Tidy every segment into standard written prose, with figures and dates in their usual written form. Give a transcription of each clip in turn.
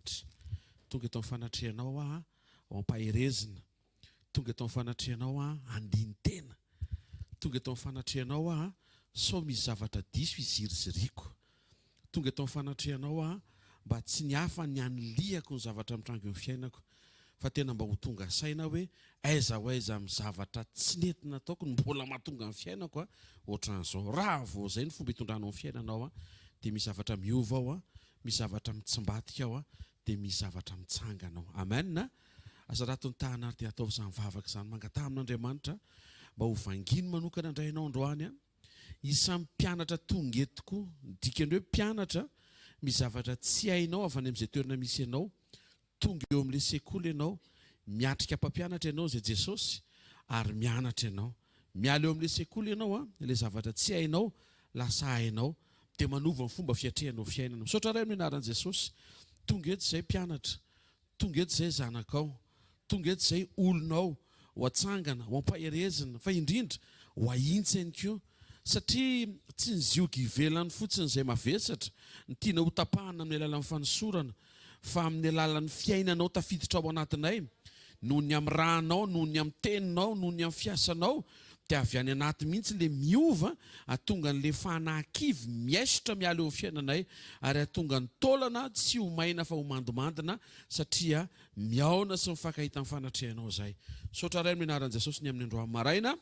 Andriamanitra. Tonga eto amin'ny fanatrehanao aho ho ampaherezina. Tonga eto amin'ny fanatrehanao aho handini-tena. Tonga eto amin'ny fanatrehanao aho sao misy zavatra diso iziriziriako. Tonga eto amin'ny fanatrehanao aho mba tsy ny hafa ny hanilihako ny zavatra mitranga eo amin'ny fiainako fa tena mba ho tonga saina aho hoe aiza ho aiza amin'ny zavatra tsy nety nataoko no mbola mahatonga ny fiainako ohatran'izao. Raha vao izay ny fomba itondranao ny fiainanao dia misy zavatra miova ao, misy zavatra mitsimbadika ao, dia misy zavatra mitsangana ao. Amen. Aza rato ny tahana ary dia ataovy izany vavaka izany. Mangataha amin'Andriamanitra mba ho vanginy manokana indray ianao androany. Isan'ny mpianatra tonga eto koa. Ny dikan'ny hoe mpianatra, misy zavatra tsy hainao avy any amin'izay toerana misy anao. Tonga eo amin'ilay sekoly ianao, miatrika mpampianatra ianao izay Jesosy, ary mianatra ianao. Miala eo amin'ilay sekoly ianao, ilay zavatra tsy hainao lasa hainao, dia manova ny fomba fiatrehanao fiainana. Misaotra Ray amin'ny anaran'i Jesosy. Tonga eto izay mpianatra. Tonga eto izay zanakao. Tonga eto izay olonao. Ho atsangana, ho ampaherezina, fa indrindra ho ahintsy ihany koa. Satria tsy ny zioga ivelany fotsiny izay mavesatra no tiana ho tapahana amin'ny alalan'ny fanosorana, fa amin'ny alalan'ny fiainanao tafiditra ao anatinay, noho ny amin'ny rànao, noho ny amin'ny teninao, noho ny amin'ny fiasanao, dia avy any anaty mihitsy ilay miova, hahatonga an'ilay fanahy kivy miaisotra miala eo amin'ny fiainanay, ary hahatonga ny taolana tsy ho maina fa ho mandomandina, satria mihaona sy mifankahita amin'ny fanatrehanao izahay. Misaotra Ray amin'ny anaran'i Jesosy ny amin'ny androany maraina.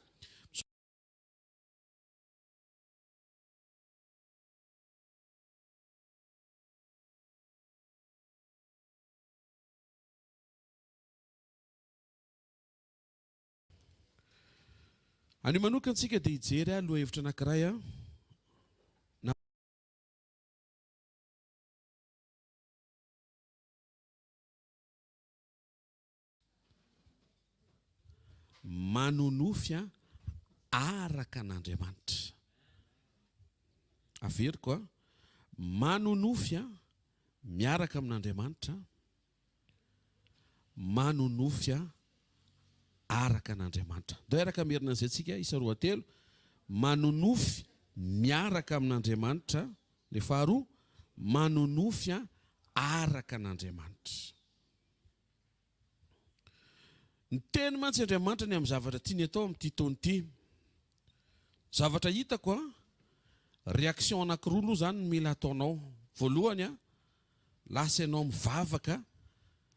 Anio manokana isika dia hijery lohahevitra anankiray na. Manonofy araka an'Andriamanitra. Averiko a, manonofy miaraka amin'Andriamanitra, manonofy araka an'Andriamanitra. Ndao hiaraka hamerina an'izay tsika, isa roatelo, manonofy miaraka amin'Andriamanitra, le faharoa, manonofy araka an'Andriamanitra. Niteny mantsy Andriamanitra ny amin'ny zavatra tiany atao amin'ity taona ity. Zavatra hitako an, réaction anankiroa aloha izany no mila ataonao. Voalohany an, lasa ianao mivavaka,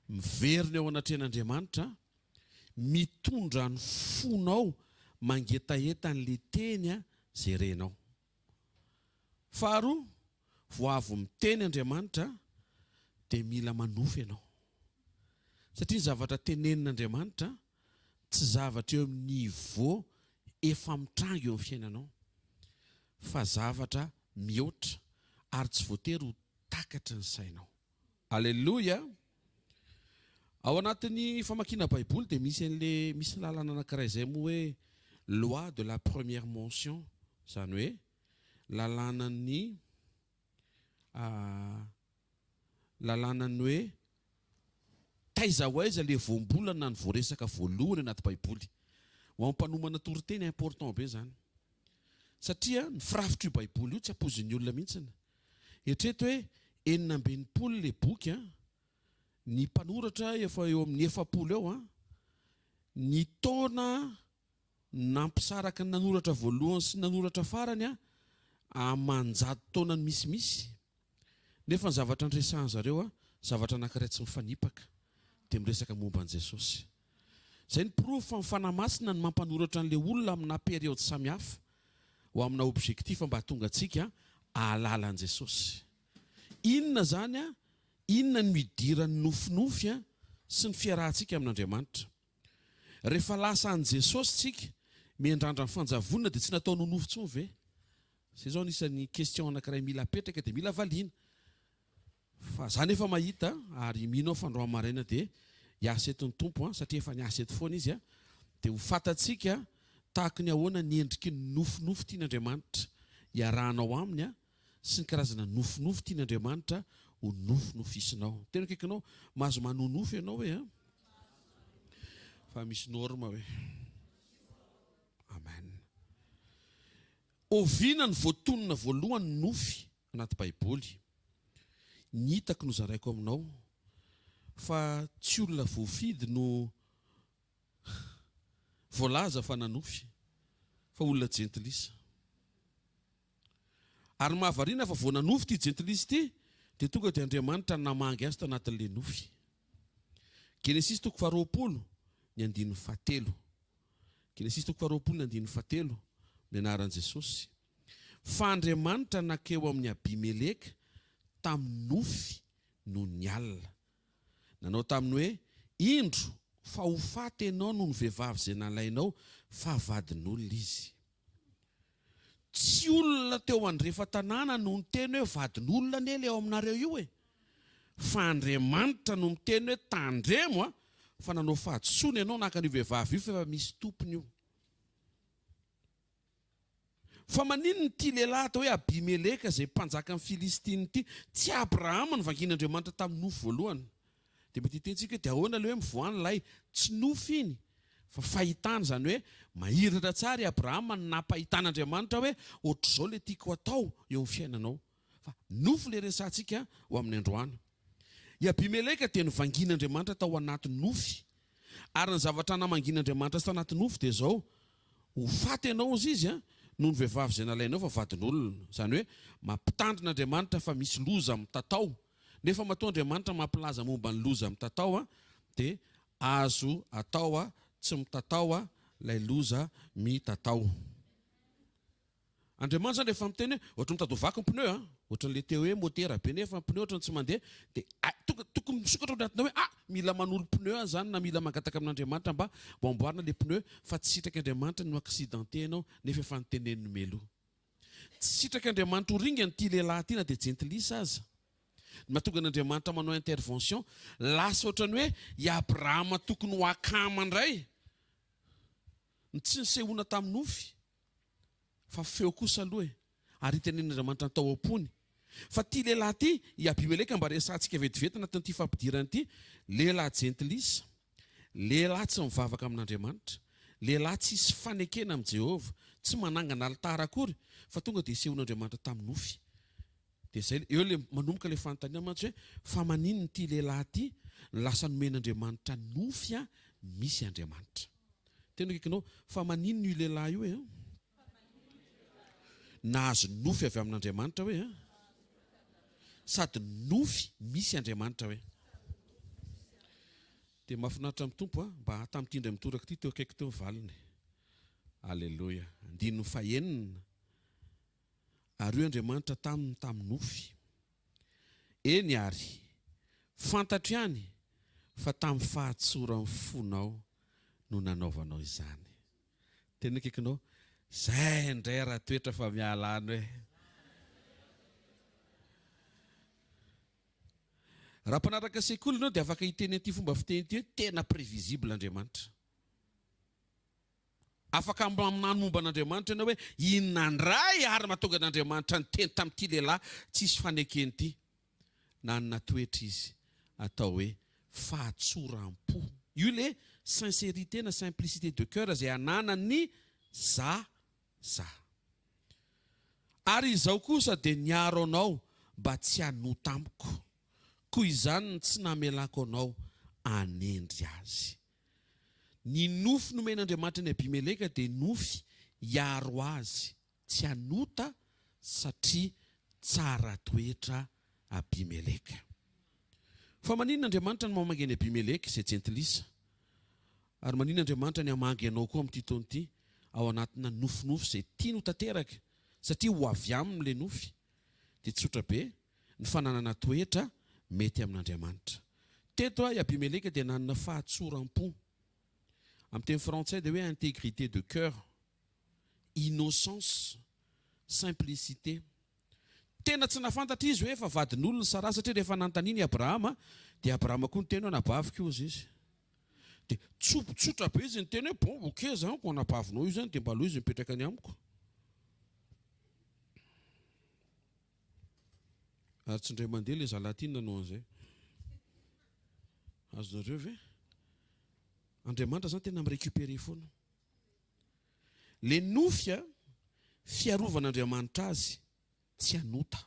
miverina eo anatrehan'Andriamanitra, mitondra ny fonao mangetaheta an'ilay teny izay renao. Faharoa, vao avy miteny Andriamanitra dia mila manofy ianao. Satria ny zavatra tenenin'Andriamanitra tsy zavatra eo amin'ny niveau efa mitranga eo amin'ny fiainanao fa zavatra mihoatra ary tsy voatery ho takatry ny sainao. Aleloia! Ao anatin'ny famakiana Baiboly dia misy an'le misy lalana anankiray izay moa hoe loi de la première mention, izany hoe lalànan'ny lalànan'ny hoe taiza ho aiza le voambolana ny voaresaka voalohany anaty Baiboly. Ho an'ny mpanomana toriteny important be izany. Satria ny firafitr'io Baiboly io tsy ampoizin'ny olona mihitsiny. Eritrereto hoe 66 ilay boky an, ny mpanoratra efa eo amin'ny 40 eo an, ny taona nampisaraka ny nanoratra voalohany sy ny nanoratra farany an, aman-jato taonany misimisy. Nefa ny zavatra niresahan zareo a, zavatra anankiray tsy mifanipaka, dia miresaka momba an'i Jesosy. Izay ny porofo fa ny Fanahy Masina no mampanoratra an'ilay olona amina période samihafa, ho amina objectif mba hahatonga antsika hahalala an'i Jesosy. Inona izany a? Inona no idiran'ny nofinofy a sy ny fiarahantsika amin'Andriamanitra? Rehefa lasa an'i Jesosy tsika, miandrandra ny fanjavonana dia tsy natao nonofy intsony ve? Zay zao anisan'ny question anakiray mila apetraka dia mila valiana. Fa za nefa mahita ary mino aho fa androany maraina dia hiasa eto ny Tompo an, satria efa niasa eto foana Izy an, dia ho fantatsika tahaky ny ahoana ny endriky ny nofinofy tian'Andriamanitra hiarahanao Aminy an, sy ny karazana nofinofy tian'Andriamanitra ho nofinofisinao. Tena akaikinao, mahazo manonofy ianao hoe an? Fa misy norme hoe. Amen. Oviana no voatonona voalohany nofy anaty Baiboly? Ny hitako no zaraiko aminao. fa tsy olona voafidy no voalaza fa nanofy fa olona jentilisa. Ary ny mahavariana fa vao nanofy ity jentilisa ity dia tonga dia Andriamanitra namangy azy tanatin'ilay nofy. Genesisy toko faharoapolo ny andininy fahatelo. Genesisy toko faharoapolo ny andininy fahatelo, amin'ny anaran'i Jesosy. Fa Andriamanitra nankeo amin'i Abimeleka tamin'ny nofy nony alina. Nanao taminy hoe, Indro, fa ho faty ianao noho ny vehivavy izay nalainao, fa vadin'olona izy. Tsy olona teo andrefan-tanàna no niteny hoe vadin'olona anie ilay ao aminareo io e! Fa Andriamanitra no miteny hoe tandremo a! Fa nanao fahadisoana ianao naka an'io vehivavy io fa efa misy tompony io. Fa maninona ity lehilahy atao hoe Abimeleka izay mpanjakan'ny Filistina ity, tsy Abrahama no vangian'Andriamanitra tamin'ny nofy voalohany? Dia mety hiteny tsika hoe dia ahoana ilay hoe mivoaha ny lay? Tsy nofy iny fa fahitana, izany hoe mahiratra tsara i Abrahama no nampahitan'Andriamanitra hoe ohatr'izao ilay tiako hatao eo amin'ny fiainanao. Fa nofy ilay resahantsika ho amin'ny androany. I Abimeleka dia novangian'Andriamanitra tao anaty nofy. Ary ny zavatra namangian'Andriamanitra azy tao anaty nofy dia izao, Ho faty ianao, hozy izy, noho ny vehivavy izay nalainao fa vadin'olona. Izany hoe mampitandrina Andriamanitra fa misy loza mitatao. Nefa matoa Andriamanitra mampilaza momba ny loza mitatao dia azo atao tsy mitatao ilay loza mitatao. Andriamanitra zany rehefa miteny hoe ohatran'ny mitady ho vaky ny pneu an, ohatran'ilay teo hoe motera be nefa ny pneu ohatran'ny tsy mandeha dia hay tonga tokony misokatra ao anatinao hoe ah mila manolo pneu aho zany na mila mangataka amin'Andriamanitra mba ho amboarina ilay pneu fa tsy sitrak'Andriamanitra ny ho accidenté ianao nefa efa noteneniny mialoha. Tsy sitrak'Andriamanitra ho ringana ity lehilahy ity na dia jentilisa aza. Ny mahatonga an'Andriamanitra manao intervention, lasa ohatran'ny hoe i Abrahama tokony ho akama indray ny tsy nisehoana tamin'ny nofy. Fa feo kosa aloha e! Ary itenen'Andriamanitra ny tao am-pony. Fa ity lehilahy ity, i Abimeleka mba resahantsika vetivety anatin'ity fampidirana ity, lehilahy jentilisa, lehilahy tsy mivavaka amin'Andriamanitra, lehilahy tsisy fanekena amin'i Jehovah, tsy manangana alitara akory, fa tonga dia isehoan'Andriamanitra tamin'ny nofy. Dia izay, eo ilay manomboka ilay fanontaniana mantsy hoe, fa maninona ity lehilahy ity no lasa nomen'Andriamanitra nofy misy Andriamanitra? Tena akaikinao, fa maninona io lehilahy io e? Nahazo nofy avy amin'Andriamanitra hoe? Sady nofy misy Andriamanitra hoe? Dia mahafinaritra amin'ny Tompo a, mba tamin'ity indray mitoraka ity teo akaiky teo ny valiny. Aleloia. Andininy fahenina. Ary hoy Andriamanitra taminy tamin'ny nofy, Eny àry, fantatro ihany fa tamin'ny fahatsoran'ny fonao no nanaovanao izany. Tena akaikinao, Izay indray Ratoetra fa miala any hoe. Raha mpanaraka sekoly ianao dia afaka hiteny an'ity fomba fiteny ity hoe tena prévisible Andriamanitra. Afaka maminany momba an'Andriamanitra ianao hoe, Inona indray àry mahatonga an'Andriamanitra niteny tamin'ity lehilahy tsisy fanekena ity? Nanana toetra izy atao hoe fahatsoram-po. Io ilay sincérité na simplicité de cœur izay ananan'ny zaza. Ary izaho kosa dia niaro anao mba tsy hanota amiko. Koa izany no tsy namelako anao hanendry azy. Ny nofy nomen'Andriamanitra an'i Abimeleka dia nofy hiaro azy tsy hanota satria tsara toetra Abimeleka. Fa maninona Andriamanitra no mamangy an'i Abimeleka izay jentilisa? Ary maninona Andriamanitra ny hamangy anao koa amin'ity taona ity ao anatina nofinofy izay tiany ho tanteraka satria ho avy aminy ilay nofy? Dia tsotra be, ny fananana toetra mety amin'Andriamanitra. Teto i Abimeleka dia nanana fahatsoram-po. Amin'ny teny frantsay dia hoe intégrité de cœur, innocence, simplicité. Tena tsy nahafantatra izy hoe efa vadin'olona i Saraha satria rehefa nanontaniana i Abrahama dia Abrahama koa niteny hoe anabaviko hozy izy. Dia tsotra be izy niteny hoe bon ok zany ko anabavinao io zany dia mba aleo izy mipetraka any amiko. Ary tsy indray mandeha ilay zalahy ity no nanao an'izay. Azonareo ve? Andriamanitra zany tena mi-récupérer foana. Le nofy a, fiarovan'Andriamanitra azy tsy hanota.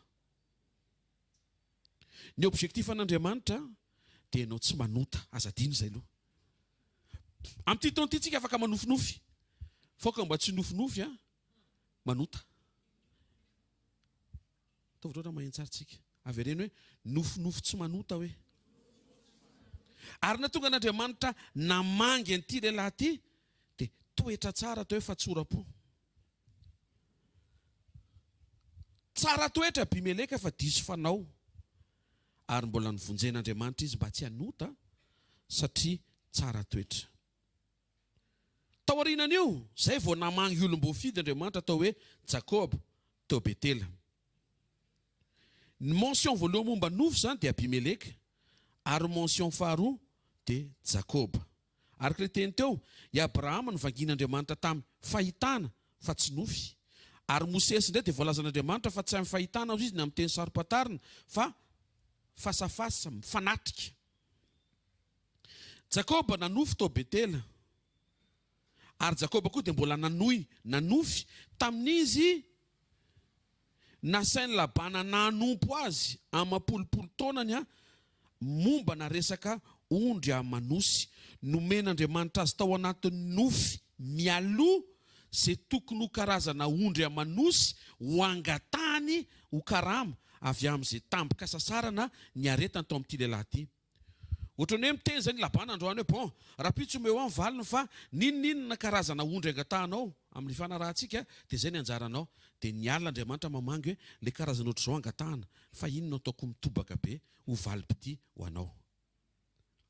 Ny objectif an'Andriamanitra. dia ianao tsy manota. Aza adino izay aloha. Amin'ity taona ity tsika afaka manofinofy. Faoka mba tsy nofinofy an, manota. Ataovy loatra maheno tsara tsika. Avereno hoe nofinofy tsy manota hoe. Ary nahatonga an'Andriamanitra namangy an'ity lehilahy ity dia toetra tsara atao hoe fatsoram-po. Tsara toetra Abimeleka fa diso fanao ary mbola novonjen'Andriamanitra izy mba tsy hanota satria tsara toetra. Taorianan'io, izay vao namangy olom-boafidy Andriamanitra atao hoe Jakoba teo Betela. Ny mention voalohany momba nofy izany dia Abimeleka ary ny mention faharoa dia Jakoba. Araka ilay teny teo, i Abrahama novangian'Andriamanitra tamin'ny fahitana fa tsy nofy. Ary Mosesy indray dia voalazan'Andriamanitra fa tsy amin'ny fahitana hozy izy na amin'ny teny saro-pantarina fa face à face, mifanatrika. Jakoba nanofy tao Betela. Ary Jakoba koa dia mbola nanohy nanofy tamin'izy nasain'i Labana nanompo azy amam-polopolo taonany mombana resaka ondry aman'osy. Nomen'Andriamanitra azy tao anatin'ny nofy mialoha izay tokony ho karazana ondry aman'osy ho angatahany ho karama avy amin'izay tambin-kasasarana niaretany tao amin'ity lehilahy ity. Ohatran'ny hoe miteny izany i Labana androany hoe, bon, rahampitso omeo ahy ny valiny fa n'inon'inona karazana ondry angatahanao amin'ny ifanarahantsika dia izay ny anjaranao. Dia ny alina Andriamanitra mamangy hoe, ilay karazana ohatr'izao angatahana fa iny no ataoko mitobaka be ho valim-pitia ho anao.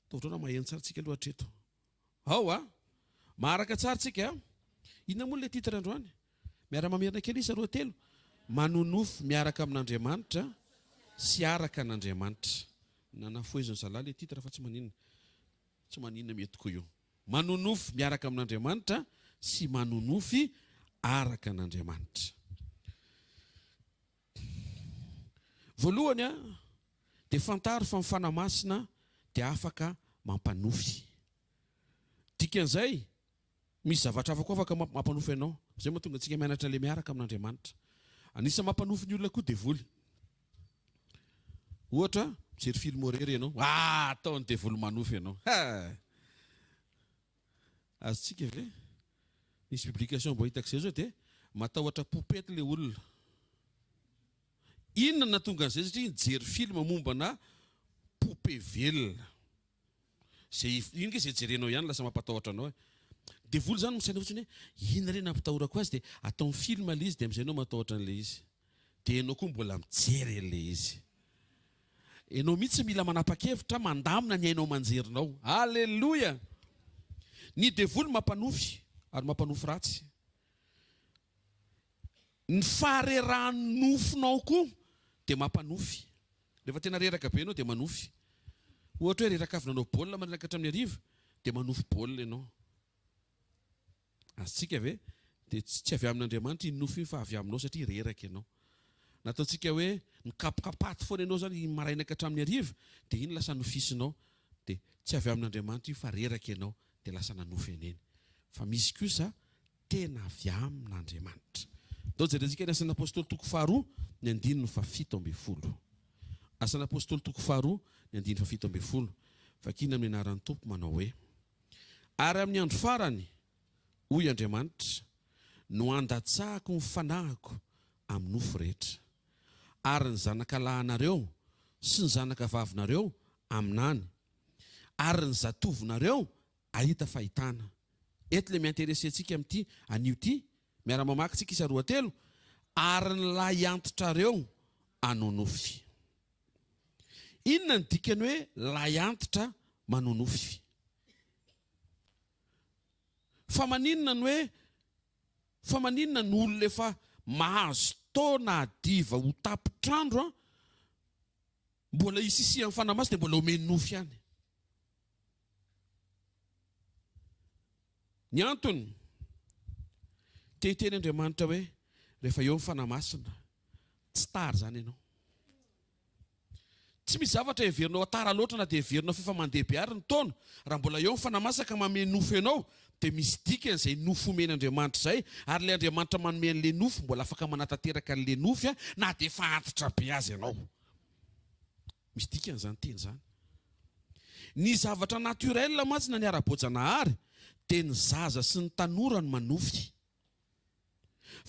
Ataovy raha maheno tsara tsika aloha hatreto. Ao a! Maharaka tsara tsika a! Inona moa ilay titre androany? Miara-mamerina kely isa roa telo. Manonofy miaraka amin'Andriamanitra sy araka an'Andriamanitra. Nanafoheziny zalahy ilay titre fa tsy maninona. Tsy maninona mety koa io. Manonofy miaraka amin'Andriamanitra sy manonofy araka an'Andriamanitra. Voalohany dia fantaro fa ny Fanahy Masina dia afaka mampanofy. Dikan'izay, misy zavatra hafa koa afaka mampanofy anao. Izay mahatonga antsika mianatra ilay miaraka amin'Andriamanitra. Anisan'ny mampanofy ny olona koa devoly. Ohatra, mijery film horreur ianao, ah, ataon'ny devoly manofy ianao. Ha! Azontsika ve? Nisy publication mbo hitako izay zao dia matahotra poupette le olona. Inona no nahatonga an'izay satria nijery film mombana poupée velona. Zay iny nge zay jerenao ihany lasa mampatahotra anao e. Devoly zany misaina fotsiny hoe inona re nampitahorako azy dia ataony film le izy dia amin'izay ianao matahotra an'ilay izy. Dia ianao koa mbola mijery an'ilay izy. Ianao mihitsy mila manapa-kevitra mandamina ny haino aman-jerinao. Aleloia! Ny devoly mampanofy ary mampanofy ratsy. Ny faharerahan'ny nofinao koa dia mampanofy. Rehefa tena reraka be ianao dia manofy. Ohatra hoe reraka avy nanao baolina maraina ka hatramin'ny hariva dia manofy baolina ianao. Azontsika ve? Dia tsy avy amin'Andriamanitra iny nofy iny fa avy aminao satria reraka ianao. Nataontsika hoe nikapoka-paty foana ianao izany iny maraina ka hatramin'ny hariva dia iny lasa nofisinao. Dia tsy avy amin'Andriamanitra io fa reraka ianao dia lasa nanofy an'iny. Fa misy kosa tena avy amin'Andriamanitra. Ndao jerentsika ny Asan'ny Apostoly toko faharoa ny andininy fahafito ambin'ny folo. Asan'ny Apostoly toko faharoa ny andininy fahafito ambin'ny folo. Vakina amin'ny anaran'ny Tompo manao hoe. Ary amin'ny andro farany, hoy Andriamanitra, no handatsahako ny fanahiko amin'ny nofo rehetra. Ary ny zanakalahinareo sy ny zanakavavinareo haminany, ary ny zatovonareo hahita fahitana. Eto ilay mi-intéresser antsika amin'ity anio ity, miara-mamaky tsika isa roa telo, ary ny lahiantitrareo hanonofy. Inona ny dikany hoe lahy antitra manonofy? Fa maninona ny hoe fa maninona ny olona efa mahazo taona hadiva ho tapitr'andro an mbola isisihan'ny fanahy masina dia mbola omeny nofy ihany? Ny antony, te hiteny Andriamanitra hoe rehefa eo ny Fanahy Masina, tsy tara izany ianao. Tsy misy zavatra heverinao hatara loatra na dia heverinao f'efa mandeha be ary ny taona, raha mbola eo ny Fanahy Masina ka manome nofy anao dia misy dikany izay nofy omen'Andriamanitra izay ary ilay Andriamanitra manome an'ilay nofy mbola afaka manatanteraka an'ilay nofy na dia efa antitra be aza ianao. Misy dikany izany teny izany. Ny zavatra naturel mantsy na ny ara-boajanahary dia ny zaza sy ny tanora no manofy.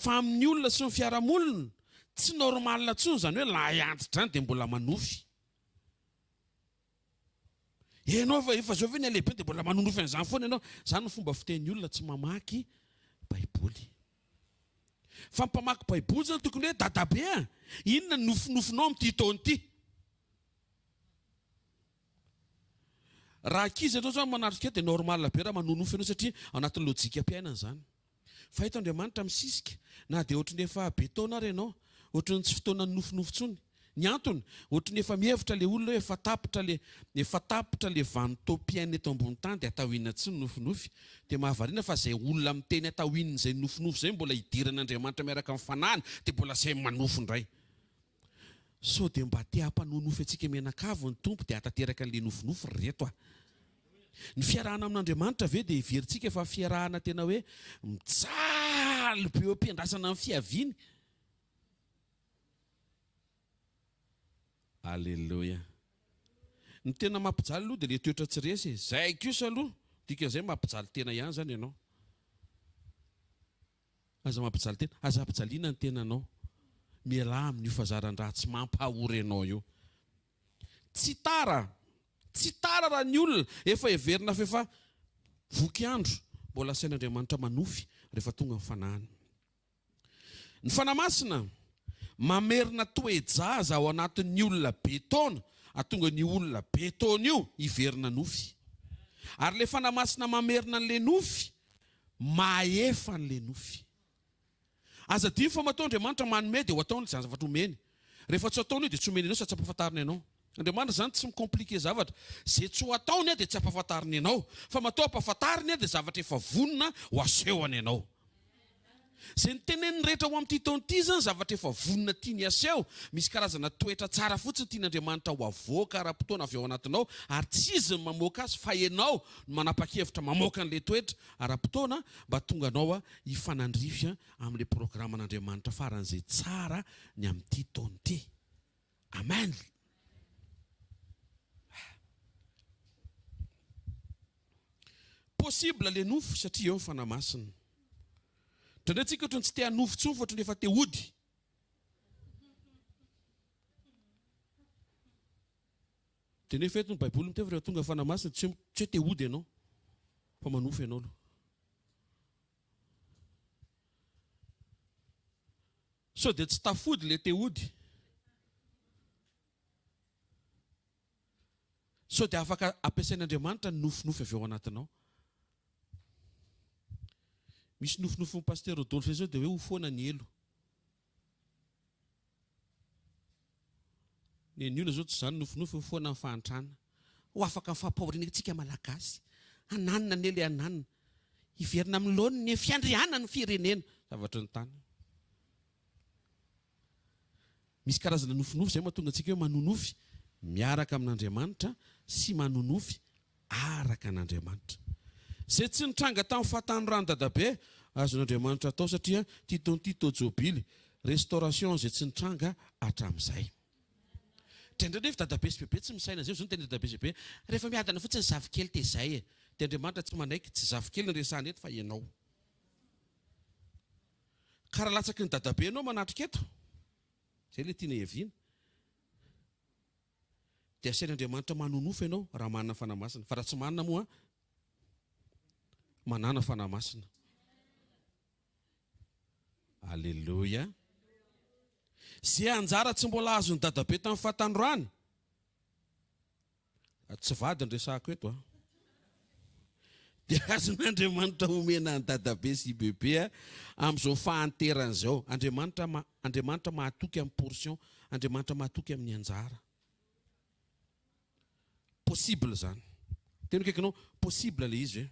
Fa amin'ny olona sy ny fiarahamonina, tsy normal intsony izany hoe lahy antitra izany dia mbola manofy. Ianao efa efa zao ve ny halehibe dia mbola manonofy an'izany foana ianao? Izany no fomba fitenin'ny olona tsy mamaky baiboly. Fa ny mpamaky baiboly izany tokony hoe dadabe a! Inona ny nofinofinao amin'ity taona ity? Raha ankizy ianao izany manatrika dia normal be raha manonofy ianao satria ao anatin'ny lojikam-piainana izany. Fa eto Andriamanitra misisika na dia ohatry ny efa be taona ary ianao, ohatry ny tsy fotoanan'ny nofinofy intsony. Ny antony, ohatry ny efa mihevitra ilay olona hoe efa tapitra ilay, efa tapitra ilay vanim-potoam-piainana eto ambony tany dia atao inona intsony nofinofy. Dia mahavariana fa izay olona miteny atao inona izay nofinofy izay mbola idiran'Andriamanitra miaraka amin'ny fanahiny dia mbola izay manofy indray. Sao dia mba te hampanonofy antsika mianakavy ny Tompo dia hahatanteraka an'ilay nofinofy ry reto a! Ny fiarahana amin'Andriamanitra ve dia heverintsika fa fiarahana tena hoe mijaly be eo am-piandrasana ny fiaviany? Aleloia! Ny tena mampijaly aloha dia ilay toetra tsy resy e! Zay kosa aloha, dikan'izay mampijaly tena ihany izany ianao. Aza mampijaly tena, aza ampijaliana ny tenanao. Mialà amin'io fazaran-dratsy mampahory anao io. Tsy tara, tsy tara raha ny olona efa heverina fa efa voky andro, mbola asain'Andriamanitra manofy rehefa tonga ny fanahiny. Ny Fanahy Masina mamerina toe-jaza ao anatin'ny olona be taona, ahatonga an'io olona be taona io hiverina nofy. Ary ilay Fanahy Masina mamerina an'ilay nofy Mahefa an'ilay nofy. Aza adino fa matoa Andriamanitra manome dia ho ataony izany zavatra omeny. Rehefa tsy ataony io dia tsy omeny anao sady tsy ampahafantariny anao. Andriamanitra izany tsy mi-compliquer zavatra. Izay tsy ho ataony dia tsy ampahafantariny anao. Fa matoa ampahafantariny dia zavatra efa vonona ho asehony anao. Izay noteneniny rehetra ho amin'ity taona ity izany zavatra efa vonona tiany haseho. Misy karazana toetra tsara fotsiny tian'Andriamanitra ho avoaka ara-potoana avy ao anatinao ary tsy Izy no mamoaka azy fa ianao no manapa-kevitra mamoaka an'ilay toetra ara-potoana mba tonga anao hifanandrify amin'ilay programan'Andriamanitra faran'izay tsara ny amin'ity taona ity. Amen! Possible le nofy satria eo ny Fanahy Masina. Indraindray tsika ohatran'ny tsy te hanofy intsony fa ohatran'ny efa te hody. Dia nefa eto ny Baiboly miteny fa rehefa tonga ny Fanahy Masina tsy hoe tsy hoe te hody ianao fa manofy ianao aloha. Sao dia tsy tafody le te hody? Sao dia afaka ampiasain'Andriamanitra ny nofinofy avy ao anatinao? Misy nofinofin'i Pasteur Rodolphe izao dia hoe ho foana ny helo. Ny an'ny olona izao tsy izany nofinofy ho foana ny fahantrana. Ho afaka ny fampahoriana antsika Malagasy. Hananina anie ilay hananina. Hiverina amin'ny laoniny ny fiandrianan'ny firenena. Zavatry ny tany. Misy karazana nofinofy izay mahatonga antsika hoe manonofy miaraka amin'Andriamanitra sy manonofy araka an'Andriamanitra. Izay tsy nitranga tamin'ny fahatanoran'i Dadabe, azon'Andriamanitra atao satria ity taona ity tao jobily, restauration izay tsy nitranga hatramin'izay. Indraindray nefa Dadabe sy Bebe tsy misaina izay, izao no tena Dadabe sy Bebe, rehefa miadana fotsiny zafikely dia izay e. Dia Andriamanitra tsy manaiky, tsy zafikely no resahana eto fa ianao. Ka raha latsaky ny dadabe ianao manatrika eto, izay ilay tiana hiaviana, dia asain'Andriamanitra manonofy ianao raha manana Fanahy Masina. Fa raha tsy manana moa, manàna Fanahy Masina. Aleloia. Izay anjara tsy mbola azon'i dadabe tamin'ny fahatanorany, Tsy vady no resahako eto a. Dia azon'Andriamanitra omena an'i Dadabe sy i Bebe amin'izao fahanterany izao. Andriamanitra Andriamanitra mahatoky amin'ny portion, Andriamanitra mahatoky amin'ny anjara. Possible izany. Teny akaikinao, possible ilay izy e.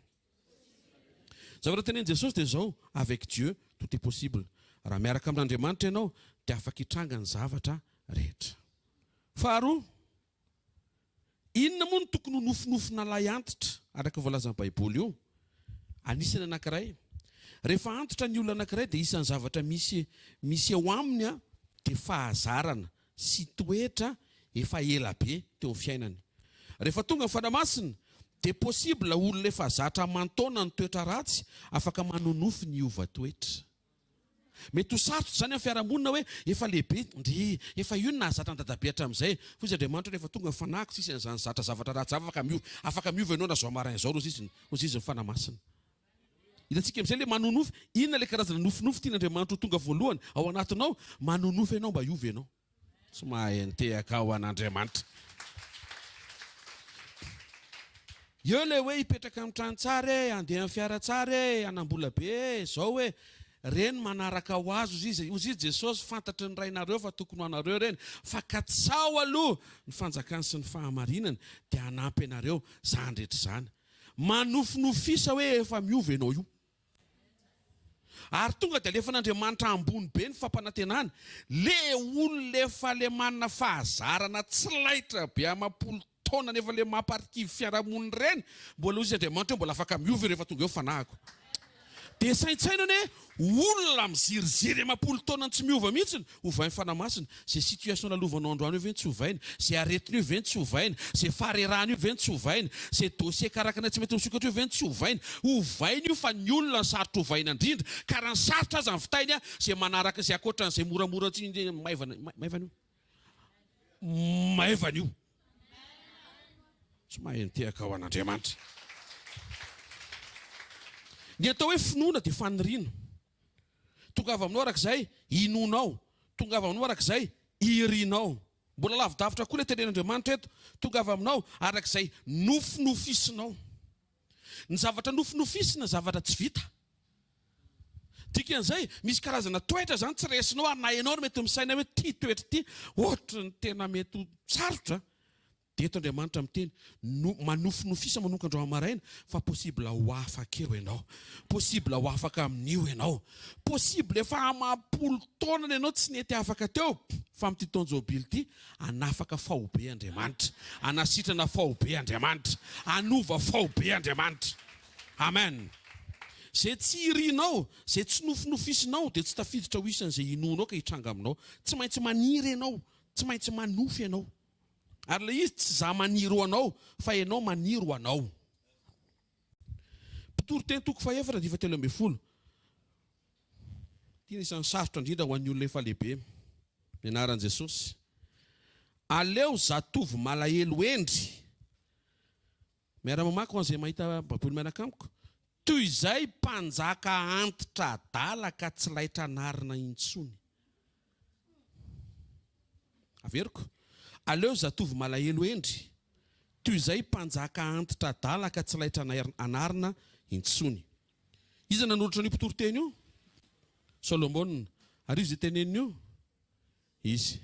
Zavatra tenenin'i Jesosy dia izao, avec Dieu tout est possible. Raha miaraka amin'Andriamanitra ianao dia afaka hitranga ny zavatra rehetra. Faharoa, Inona moa no tokony ho nofinofina lahy antitra, araka ny voalazan'ny Baiboly io? Anisany anankiray. Rehefa antitra ny olona anankiray dia isan'ny zavatra misy misy eo aminy dia fahazarana sy toetra efa ela be teo amin'ny fiainany. Rehefa tonga ny Fanahy Masina dia possible olona efa zatra aman-taona ny toetra ratsy afaka manonofy ny hiova toetra. Mety ho sarotra izany amin'ny fiarahamonina hoe efa lehibe, ndry, efa io no nahazatra an'i dadabe hatramin'izay. Hoy izy Andriamanitra rehefa tonga ny fanahiko tsisy an'izany zatra zavatra ratsy izany afaka miova, afaka miova ianao na izao maraina izao hoy izy, hoy izy ny Fanahy Masina. Hitantsika amin'izay ilay manonofy, inona ilay karazana nofinofy tian'Andriamanitra ho tonga voalohany ao anatinao? Manonofy ianao mba hiova ianao. Tsy mahay nitehaka ho an'Andriamanitra. Eo ilay hoe hipetraka amin'ny trano tsara e, handeha amin'ny fiara tsara e, hanam-bola be e, izao e. Ireny manaraka ho azy hozy izy. Hozy izy Jesosy, fantatry ny Rainareo fa tokony ho anareo ireny. Fa katsaho aloha ny fanjakany sy ny fahamarinany dia hanampy anareo izany rehetra izany. Manofinofisa hoe efa miova ianao io. Ary tonga dia alefan'Andriamanitra ambony be ny fampanantenana. Le olona efa le manana fahazarana tsy laitra be amam-polo taona nefa le mamparikivy fiarahamonina ireny, mbola hoy izy Andriamanitra hoe mbola afaka miova io rehefa tonga eo fanahiko. Dia saintsaino anie, olona miziriziry amam-polo taonany tsy miova mihitsy, ovain'ny Fanahy Masina. Izay situation lalovanao androany io ve no tsy ovaina? Izay aretina io ve no tsy ovaina? Izay faharerahana io ve no tsy ovaina? Izay dossier karakaraina tsy mety misokatra io ve no tsy ovaina? Ovaina io fa ny olona no sarotra ovaina indrindra. Ka raha ny sarotra aza ny vitainy izay manaraka izay ankoatran'izay moramora tsy maivana maivana io. Maivana io. Tsy mahay nitehaka ho an'Andriamanitra. Ny atao hoe finoana dia faniriana. Tongava aminao araka izay inoanao. Tongava aminao araka izay irinao. Mbola lavidavitra koa ilay tenenin'Andriamanitra eto. Tongava aminao araka izay nofinofisinao. Ny zavatra nofinofisina zavatra tsy vita. Dikan'izay, misy karazana toetra izany tsy resinao ary na ianao ary mety misaina hoe ity toetra ity ohatry ny tena mety ho sarotra. Dia eto Andriamanitra miteny, no manofinofisa manomboka androany maraina fa possible ho afaka eo ianao. Possible ho afaka amin'io ianao. Possible efa amam-polo taonany ianao tsy nety afaka teo fa amin'ity taon-jobily ity hanafaka faobe Andriamanitra. Hanasitrana faobe Andriamanitra. Hanova faobe Andriamanitra. Amen. Izay tsy irinao, izay tsy nofinofisinao dia tsy tafiditra ho isan'izay inoanao ka hitranga aminao. Tsy maintsy maniry ianao, tsy maintsy manofy ianao. Ary ilay izy tsy za maniry ho anao fa ianao maniry ho anao. Mpitory teny toko fahefatra andininy fahatelo ambin'ny folo. Ity no isan'ny sarotra indrindra ho an'ny olona efa lehibe. Ny anaran'i Jesosy. Aleo zatovo malahelo hendry. Miara-mamaky ho an'izay mahita Baiboly miaraka amiko. Toy izay mpanjaka antitra adala ka tsy laitra anarina intsony. Averiko, aleo zatovo malahelo hendry, toy izay mpanjaka antitra adala ka tsy laitra anarina intsony. Iza nanoratra an'io mpitoriteny io? Solomona. Ary iza izay teneniny io? Izy.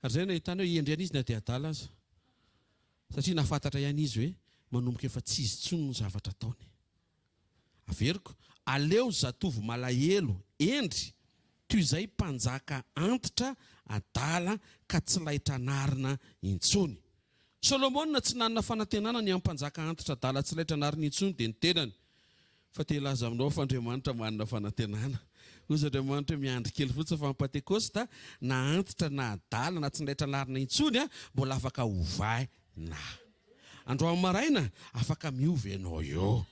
Ary izay no nahitana hoe hendry ihany izy na dia adala aza. Satria nahafantatra ihany izy hoe manomboka efa tsy izy intsony ny zavatra ataony. Averiko, aleo zatovo malahelo hendry toy izay mpanjaka antitra adala ka tsy laitra anarina intsony. Solomona tsy nanana fanantenana ny amin'ny mpanjaka antitra adala tsy laitra anarina intsony dia ny tenany. Fa te hilaza aminao fa Andriamanitra manana fanantenana. Hoy izy Andriamanitra hoe miandry kely fotsiny fa ny Pantekosta na antitra na adala na tsy naitra anarina intsony mbola afaka ovaina. Androany maraina afaka miova ianao eo.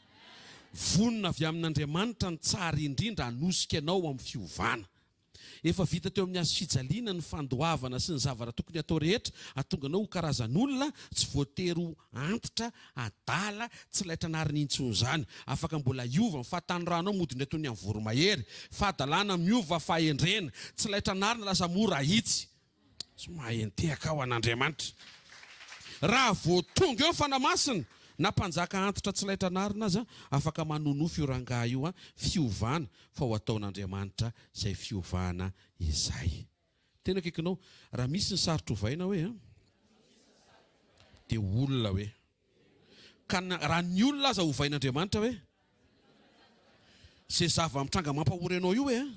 Vonona avy amin'Andriamanitra ny tsara indrindra hanosika anao amin'ny fiovana. Efa vita teo amin'ny hazo fijaliana ny fandoavana sy ny zavatra tokony hatao rehetra hahatonga anao ho karazan'olona tsy voatery ho antitra, adala, tsy laitra anarina intsony izany. Afaka mbola hiova ny fahatanoranao mody indray toy ny an'ny voromahery. Fahadalana miova fahendrena. Tsy laitra anarina lasa mora ahitsy. Tsy mahay nitehaka aho an'Andriamanitra. Raha vao tonga eo ny Fanahy Masina, na mpanjaka antitra tsy laitra anarina aza, afaka manonofy io rangahy io fiovana fa ho ataon'Andriamanitra izay fiovana izay. Tena akaikinao, raha misy ny sarotra ovaina hoe an, dia olona hoe. Ka raha ny olona aza ovain'Andriamanitra hoe, izay zava-mitranga mampahory anao io hoe an,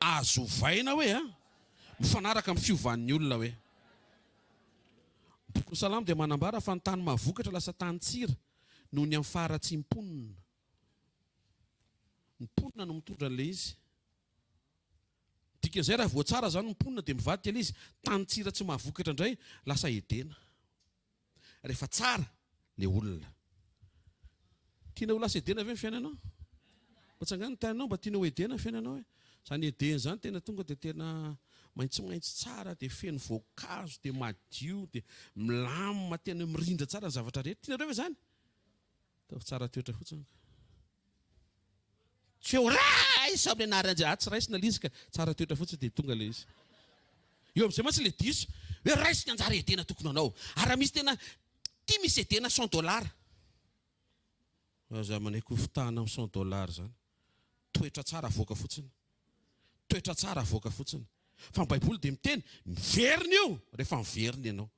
azo ovaina hoe an, mifanaraka amin'ny fiovan'ny olona hoe. Ny bokin'ny Salamo dia manambara fa ny tany mahavokatra lasa tany tsira noho ny amin'ny faharatsiam-ponina. Ny mponina no mitondra an'ilay izy. Dikan'izay raha voatsara izany ny mponina dia mivadika ilay izy, tany tsira tsy mahavokatra indray lasa Edena. Rehefa tsara le olona. Tianao ho lasa Edena ve ny fiainanao? Mba tsangano ny tananao mba tianao ho Edena ny fiainanao e. Zany Edena zany tena tonga dia tena maitsomaitso tsara dia feno voankazo dia madio dia milamina tena mirindra tsara ny zavatra rehetra. Tianareo ve zany? Ataovy tsara toetra fotsiny ka. Tsy eo raiso amin'ny anaran'i Jehovah. Tsy raisina ilay izy ka. Tsara toetra fotsiny dia tonga ilay izy. Eo amin'izay mantsy ilay diso. Hoe raiso ny anjara Edena tokony ho anao. Ary raha misy tena tia misy Edena cent dollars. Aza manaiky ho fitahana amin'ny cent dollars izany. Toetra tsara avoaka fotsiny. Toetra tsara avoaka fotsiny. Fa ny Baiboly dia miteny, miverina io rehefa miverina ianao.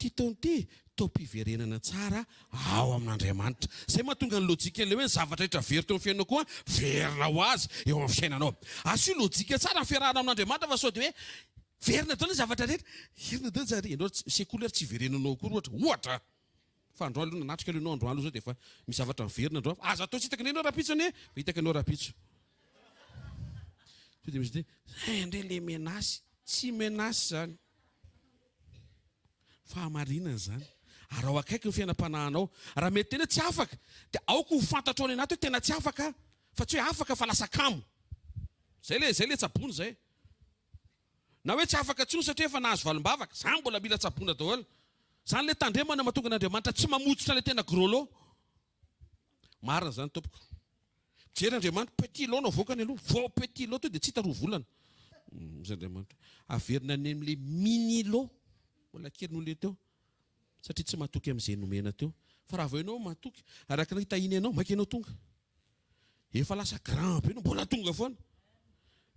Ity taona ity, taom-piverenana tsara ao amin'Andriamanitra. Izay mahatonga ny lojika ilay hoe ny zavatra rehetra very teo amin'ny fiainanao koa verina ho azy eo amin'ny fiainanao. Asio lojika tsara ny fiarahana amin'Andriamanitra fa sao dia hoe verina daholo ny zavatra rehetra. Verina daholo ny zavatra rehetra. Ianao sekoly ary tsy hiverenanao akory ohatra. Ohatra! Fa androany aloha nanatrika aloha ianao androany aloha zao dia efa misy zavatra miverina androany fa aza atao tsy hitako indray ianao rahampitso anie fa hitako ianao rahampitso. Sao dia misy dia zay indray le menace, tsy menace zany. Fahamarinana zany. Ary ao akaiky ny fiainam-panahinao. Raha mety tena hoe tsy afaka dia aoka ho fantatrao any anaty hoe tena tsy afaka aho. Fa tsy hoe afaka fa lasa kamo. Zay le zay le tsaboina zay. Na hoe tsy afaka intsony satria efa nahazo valim-bavaka. Zany mbola mila tsaboina daholo. Zany le tandremana mahatonga an'Andriamanitra tsy mamotsitra le tena gros lot. Marina zany tompoko. Mijery Andriamanitra, petit lot no avoakany aloha. Vao petit lot to dia tsy hita roa volana. Hoy Andriamanitra. Averina any amin'le mini lot. Mbola kely noho le teo. Satria tsy matoky amin'izay nomena teo. Fa raha vao ianao matoky, araka ny tahiany anao, maika ianao tonga. Efa lasa grand be no mbola tonga foana.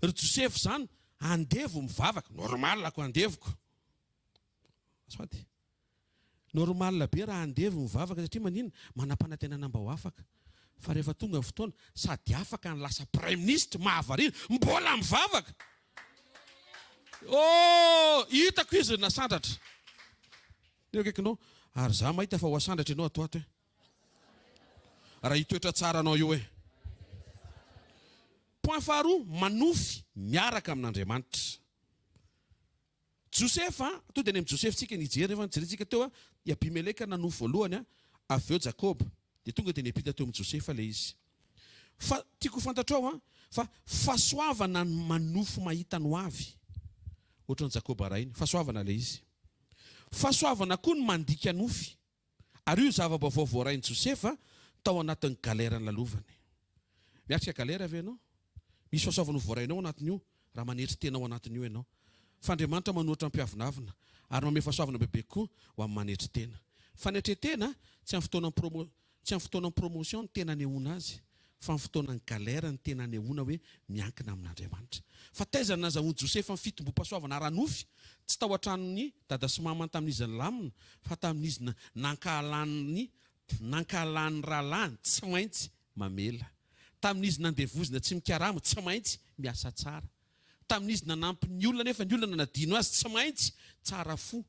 Ry Josefa izany andevo mivavaka, normal ko andevoko. Azafady. Normal be raha andevo mivavaka satria maninona? Manam-panantenana mba ho afaka. Fa rehefa tonga ny fotoana, sady afaka ny lasa praiminisitra, mahavariana, mbola mivavaka. Oh, hitako izy nasandratra. Eo akaikinao, ary za mahita fa ho asandratra ianao ato ato e. Raha io toetra tsara anao io e. Point faharoa, manofy miaraka amin'Andriamanitra. Josefa, tonga dia any amin'i Josefa tsika ny hijery nefa jerentsika teo i Abimeleka nanofy voalohany avy eo Jakoba. Dia tonga dia niampita teo amin'i Josefa ilay izy. Fa tiako ho fantatrao an, fa fahasoavana ny manofy mahita ny hoavy. Ohatran'i Jakoba rainy, fahasoavana ilay izy. Fahasoavana koa ny mandika nofy. Ary io zava-baovao voarain'i Josefa tao anatin'ny galère nolalovany. Miatrika galère ve ianao? Misy fahasoavana ho voarainao ao anatin'io raha manetry tena ao anatin'io ianao. Fa Andriamanitra manohitra ny mpiavonavona ary manome fahasoavana bebe kokoa ho amin'ny manetry tena. Fanetren-tena tsy amin'ny fotoanan'ny promo Tsy amin'ny fotoanan'ny promotion no tena anehoana azy fa amin'ny fotoanan'ny galère no tena anehoana hoe miankina amin'Andriamanitra. Fa taiza no nazahoan'i Josefa ny fitombom-pahasoavana ara-nofy? Tsy tao an-tranon'i dada sy mamany tamin'izy nilamina fa tamin'izy nankahalan'ny nankahalan'ny rahalahiny, tsy maintsy mamela. Tamin'izy nandevozina tsy mikarama, tsy maintsy miasa tsara. Tamin'izy nanampy ny olona nefa ny olona nanadino azy, tsy maintsy tsara fo.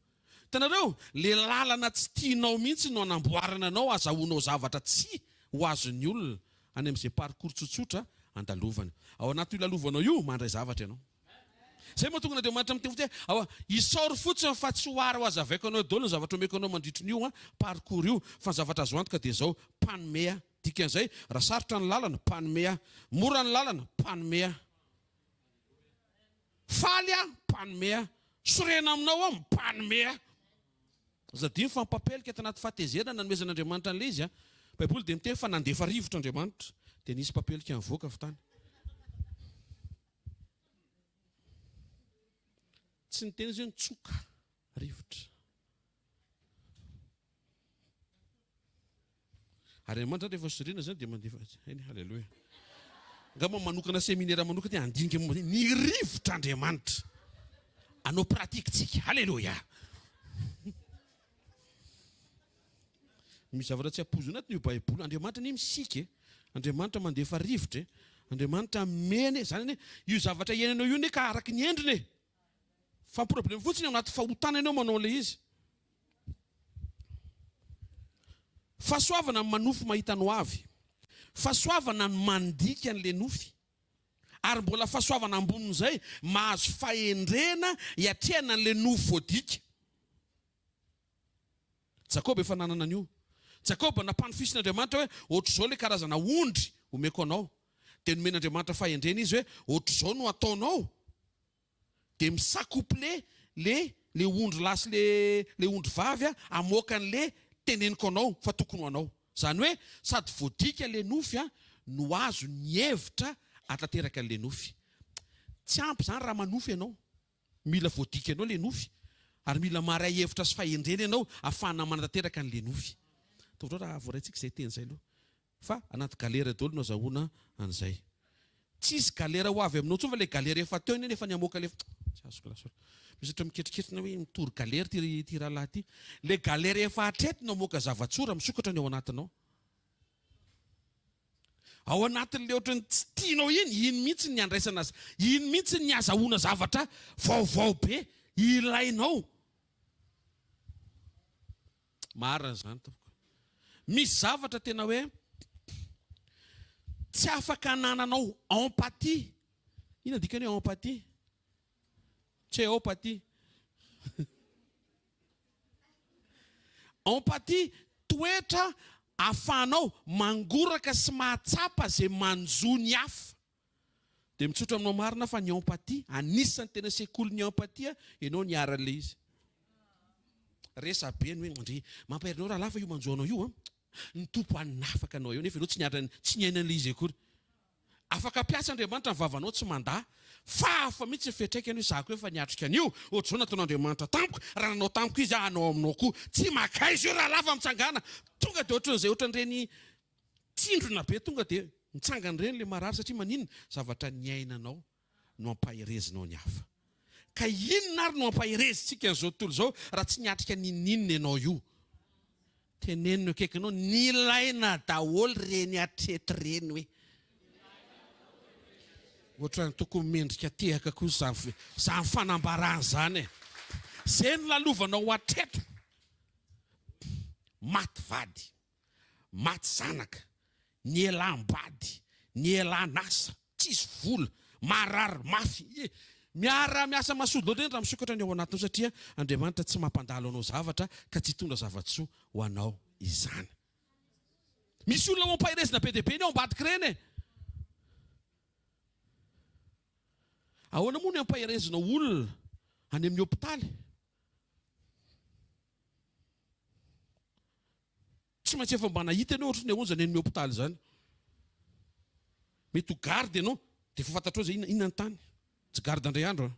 Hitanareo? Le lalana tsy tianao mihitsy no anamboarana anao azahoanao zavatra tsy ho azon'ny olona any amin'izay parcours tsotsotra andalovany. Ao anatin'io lalovanao io, mandray zavatra ianao. Izay mahatonga an'Andriamanitra miteny fotsiny hoe, aoa, isaory fotsiny fa tsy ho ary ho hazavaiko anao daholo ny zavatra omeko anao mandritry ny io parcours io, fa ny zavatra azo antoka dia izao, mpanome ahy. Dikan'izay, raha sarotra ny lalana, mpanome ahy. Mora ny lalana, mpanome ahy. Faly aho, mpanome ahy. Sorena aminao aho, mpanome ahy. Aza adino fa mpampelika tanaty fahatezerana nanomezan'Andriamanitra an'ilay izy. Baiboly dia miteny fa nandefa rivotra Andriamanitra, dia nisy mpampelika nivoaka avy tany. Tsy niteny izy hoe nitsoka rivotra. Ary Andriamanitra rehefa sorena zany dia mandefa eny haleloia. Angamba manokana seminera manokana ty handinika momba ny rivotra Andriamanitra. Anao pratique tsika. Haleloia. Misy zavatra tsy ampoizina anatin'io Baiboly. Andriamanitra anie misiky e. Andriamanitra mandefa rivotra e. Andriamanitra mena e. Zany anie io zavatra iainanao io anie ka araka ny endriny e. Fa ny problème fotsiny ao anaty fahotana ianao manao an'ilay izy. Fahasoavana ny manofy mahita ny hoavy. Fahasoavana ny mandika an'ilay nofy. Ary mbola fahasoavana ambonin'izay, mahazo fahendrena hiatrehana an'ilay nofy voadika. Jakoba efa nanana an'io. Jakoba nampanofisin'Andriamanitra hoe ohatr'izao ilay karazana ondry omeko anao. Dia nomen'Andriamanitra fahendrena izy hoe ohatr'izao no ataonao. Dia mi-s'accoupler le le ondry lahy sy le le ondry vavy hamoaka an'le teneniko anao fa tokony ho anao. Izany hoe sady voadika le nofy no azo ny hevitra ahatanteraka an'le nofy. Tsy ampy izany raha manofy ianao. Mila voadika ianao le nofy ary mila maharay hevitra sy fahendrena ianao ahafahana manatanteraka an'le nofy. Ataovy raha voaraintsika izay teny izay aloha fa anaty galère daholo no azahoana an'izay. Tsisy galère ho avy aminao intsony fa le galère efa teo anie efa niamoaka le tsy azoko lasa. Misy ohatra miketriketrina hoe mitory galère ty ty rahalahy ty. Le galère efa hatreto no hamoaka zava-tsoa raha misokatra ny ao anatinao. Ao anatin'ilay ohatran'ny tsy tianao iny, iny mihitsy ny andraisana, iny mihitsy ny azahoana zavatra vaovao be ilainao. Marina izany tompoko. Misy zavatra tena hoe tsy afaka anananao empathie. Inona dikany hoe empathie? Tseopathie. Empathie, toetra ahafahanao mangoraka sy mahatsapa izay manjo ny hafa. Dia mitsotra aminao marina fa ny empathie, anisan'ny tena sekolin'ny empathie ianao niharan'ilay izy. Resabe ny hoe ndry mampahery anao rahalahy fa io manjo anao io an, ny Tompo hanafaka anao eo nefa ianao tsy niharan'ny, tsy niaina an'ilay izy akory. Afaka ampiasa Andriamanitra ny vavanao tsy mandà fa hafa mihitsy ny fiantraikany hoe za koa efa niatrika an'io, ohatr'izao nataon'Andriamanitra tamiko, raha nanao tamiko izy aho hanao aminao koa. Tsy makaiza io rahalahy fa mitsangàna. Tonga dia ohatran'izay ohatran'ireny tsindrona be tonga dia mitsangana ireny ilay marary satria maninona? Zavatra niainanao no ampaherezinao ny hafa. Ka inona ary no ampaherezintsika an'izao tontolo izao raha tsy niatrika n'inon'inona ianao io? Teneno ny akaikinao, nilaina daholo ireny hatreto ireny hoe. Ohatran'ny tokony mendrika tehaka koa izany izany fanambarana izany e. Izay no lalovanao hatreto. Maty vady. Maty zanaka, nielam-bady, nielan'asa, tsisy vola, marary mafy. Ie, miara-miasa masoa daholo ireny raha misokatra ny ao anatinao satria Andriamanitra tsy mampandalo anao zavatra ka tsy hitondra zava-tsoa ho anao izany. Misy olona ho ampaherezina be dia be ny ao ambadika ireny e! Ahoana moa ny ampaherezina olona any amin'ny hopitaly? Tsy maintsy efa mba nahita ianao ohatry ny ahoana izany any amin'ny hopitaly izany. Mety ho garde ianao, dia efa fantatrao izay inona ny tany. Tsy garde indray andro an.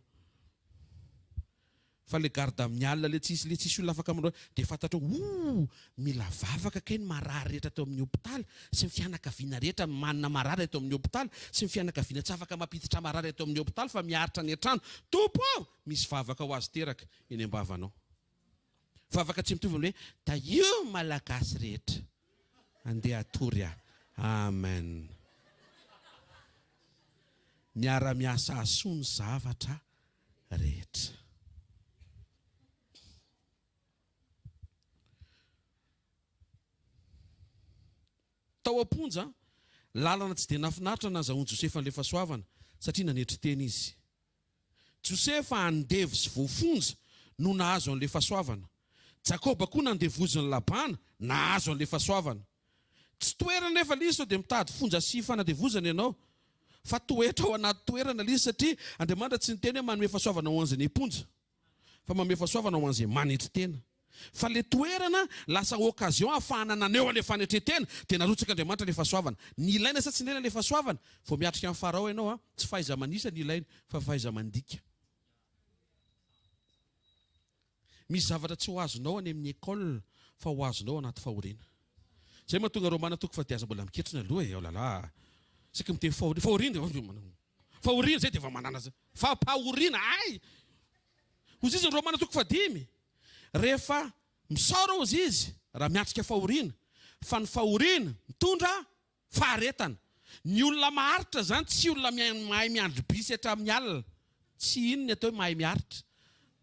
Fa ilay garde amin'ny alina ilay tsisy ilay tsisy olona afaka manao dia fantatrao oh mila vavaka kay ny marary rehetra teo amin'ny hopitaly sy ny fianakaviana rehetra manana marary eto amin'ny hopitaly sy ny fianakaviana tsy afaka mampiditra marary eto amin'ny hopitaly fa miaritra any an-trano. Tompo ô! Misy vavaka ho azy teraka eny am-bavanao. Vavaka tsy mitovy amin'ny hoe tahio ny Malagasy rehetra. Andeha hatory aho. Amen. Miara-miasa hahasoa ny zavatra rehetra. Tao am-ponja, lalana tsy dia nahafinaritra nahazahoan'i Josefa an'ilay fahasoavana, satria nanetry tena izy. Josefa andevo sy voafonja no nahazo an'ilay fahasoavana. Jakoba koa nandevozin'i Labana nahazo an'ilay fahasoavana. Tsy toerana anefa ilay izy sao dia mitady fonja sy fanandevozana ianao. Fa toetra ao anaty toerana ilay izy satria Andriamanitra tsy niteny hoe manome fahasoavana ho an'izay niponja. Fa manome fahasoavana ho an'izay manetry tena. Fa le toerana lasa occasion ahafahana naneho an'le fanetren-tena dia narotsak'Andriamanitra le fahasoavana. Nilaina sa tsy nilaina le fahasoavana? Vao miatrika an'i Farao ianao an, tsy fahaiza-manisa no ilaina fa fahaiza-mandika. Misy zavatra tsy ho azonao any amin'ny école fa ho azonao anaty fahoriana. Zay mahatonga Romana toko faha dia aza mbola miketrona aloha e, oh là là. Isika miteny fahoriana, fahoriana dia fahoriana zay dia efa manana fampahoriana ay! Hozy izy ny Romana toko fahadimy. Rehefa misaora hozy izy raha miatrika fahoriana, fa ny fahoriana mitondra faharetana. Ny olona maharitra izany tsy olona mahay miandry bisy hatramin'ny alina. Tsy iny ny atao hoe mahay miaritra.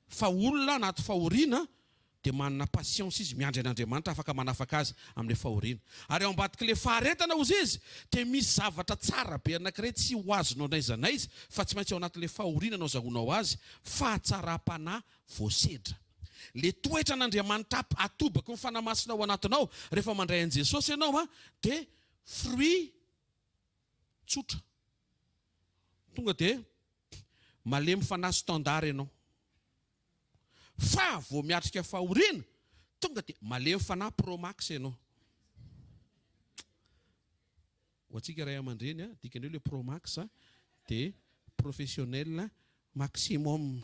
Fa olona anaty fahoriana. Dia manana patience izy miandry an'Andriamanitra afaka manafaka azy amin'ilay fahoriana. Ary ao ambadik'ilay faharetana hozy izy dia misy zavatra tsara be anankiray tsy ho azonao n'aiza n'aiza fa tsy maintsy ao anatin'ilay fahoriana no azahoanao azy, fahatsaram-panahy voasedra. Ilay toetran'Andriamanitra atobaky ny Fanahy Masina ao anatinao rehefa mandray an'i Jesosy ianao dia fruit tsotra. Tonga dia malemy fanahy standard ianao. Fa vao miatrika fahoriana, tonga dia malemy fanahy pro max ianao. Ho antsika ray aman-dreny, dikany hoe le pro max dia professionnel maximum.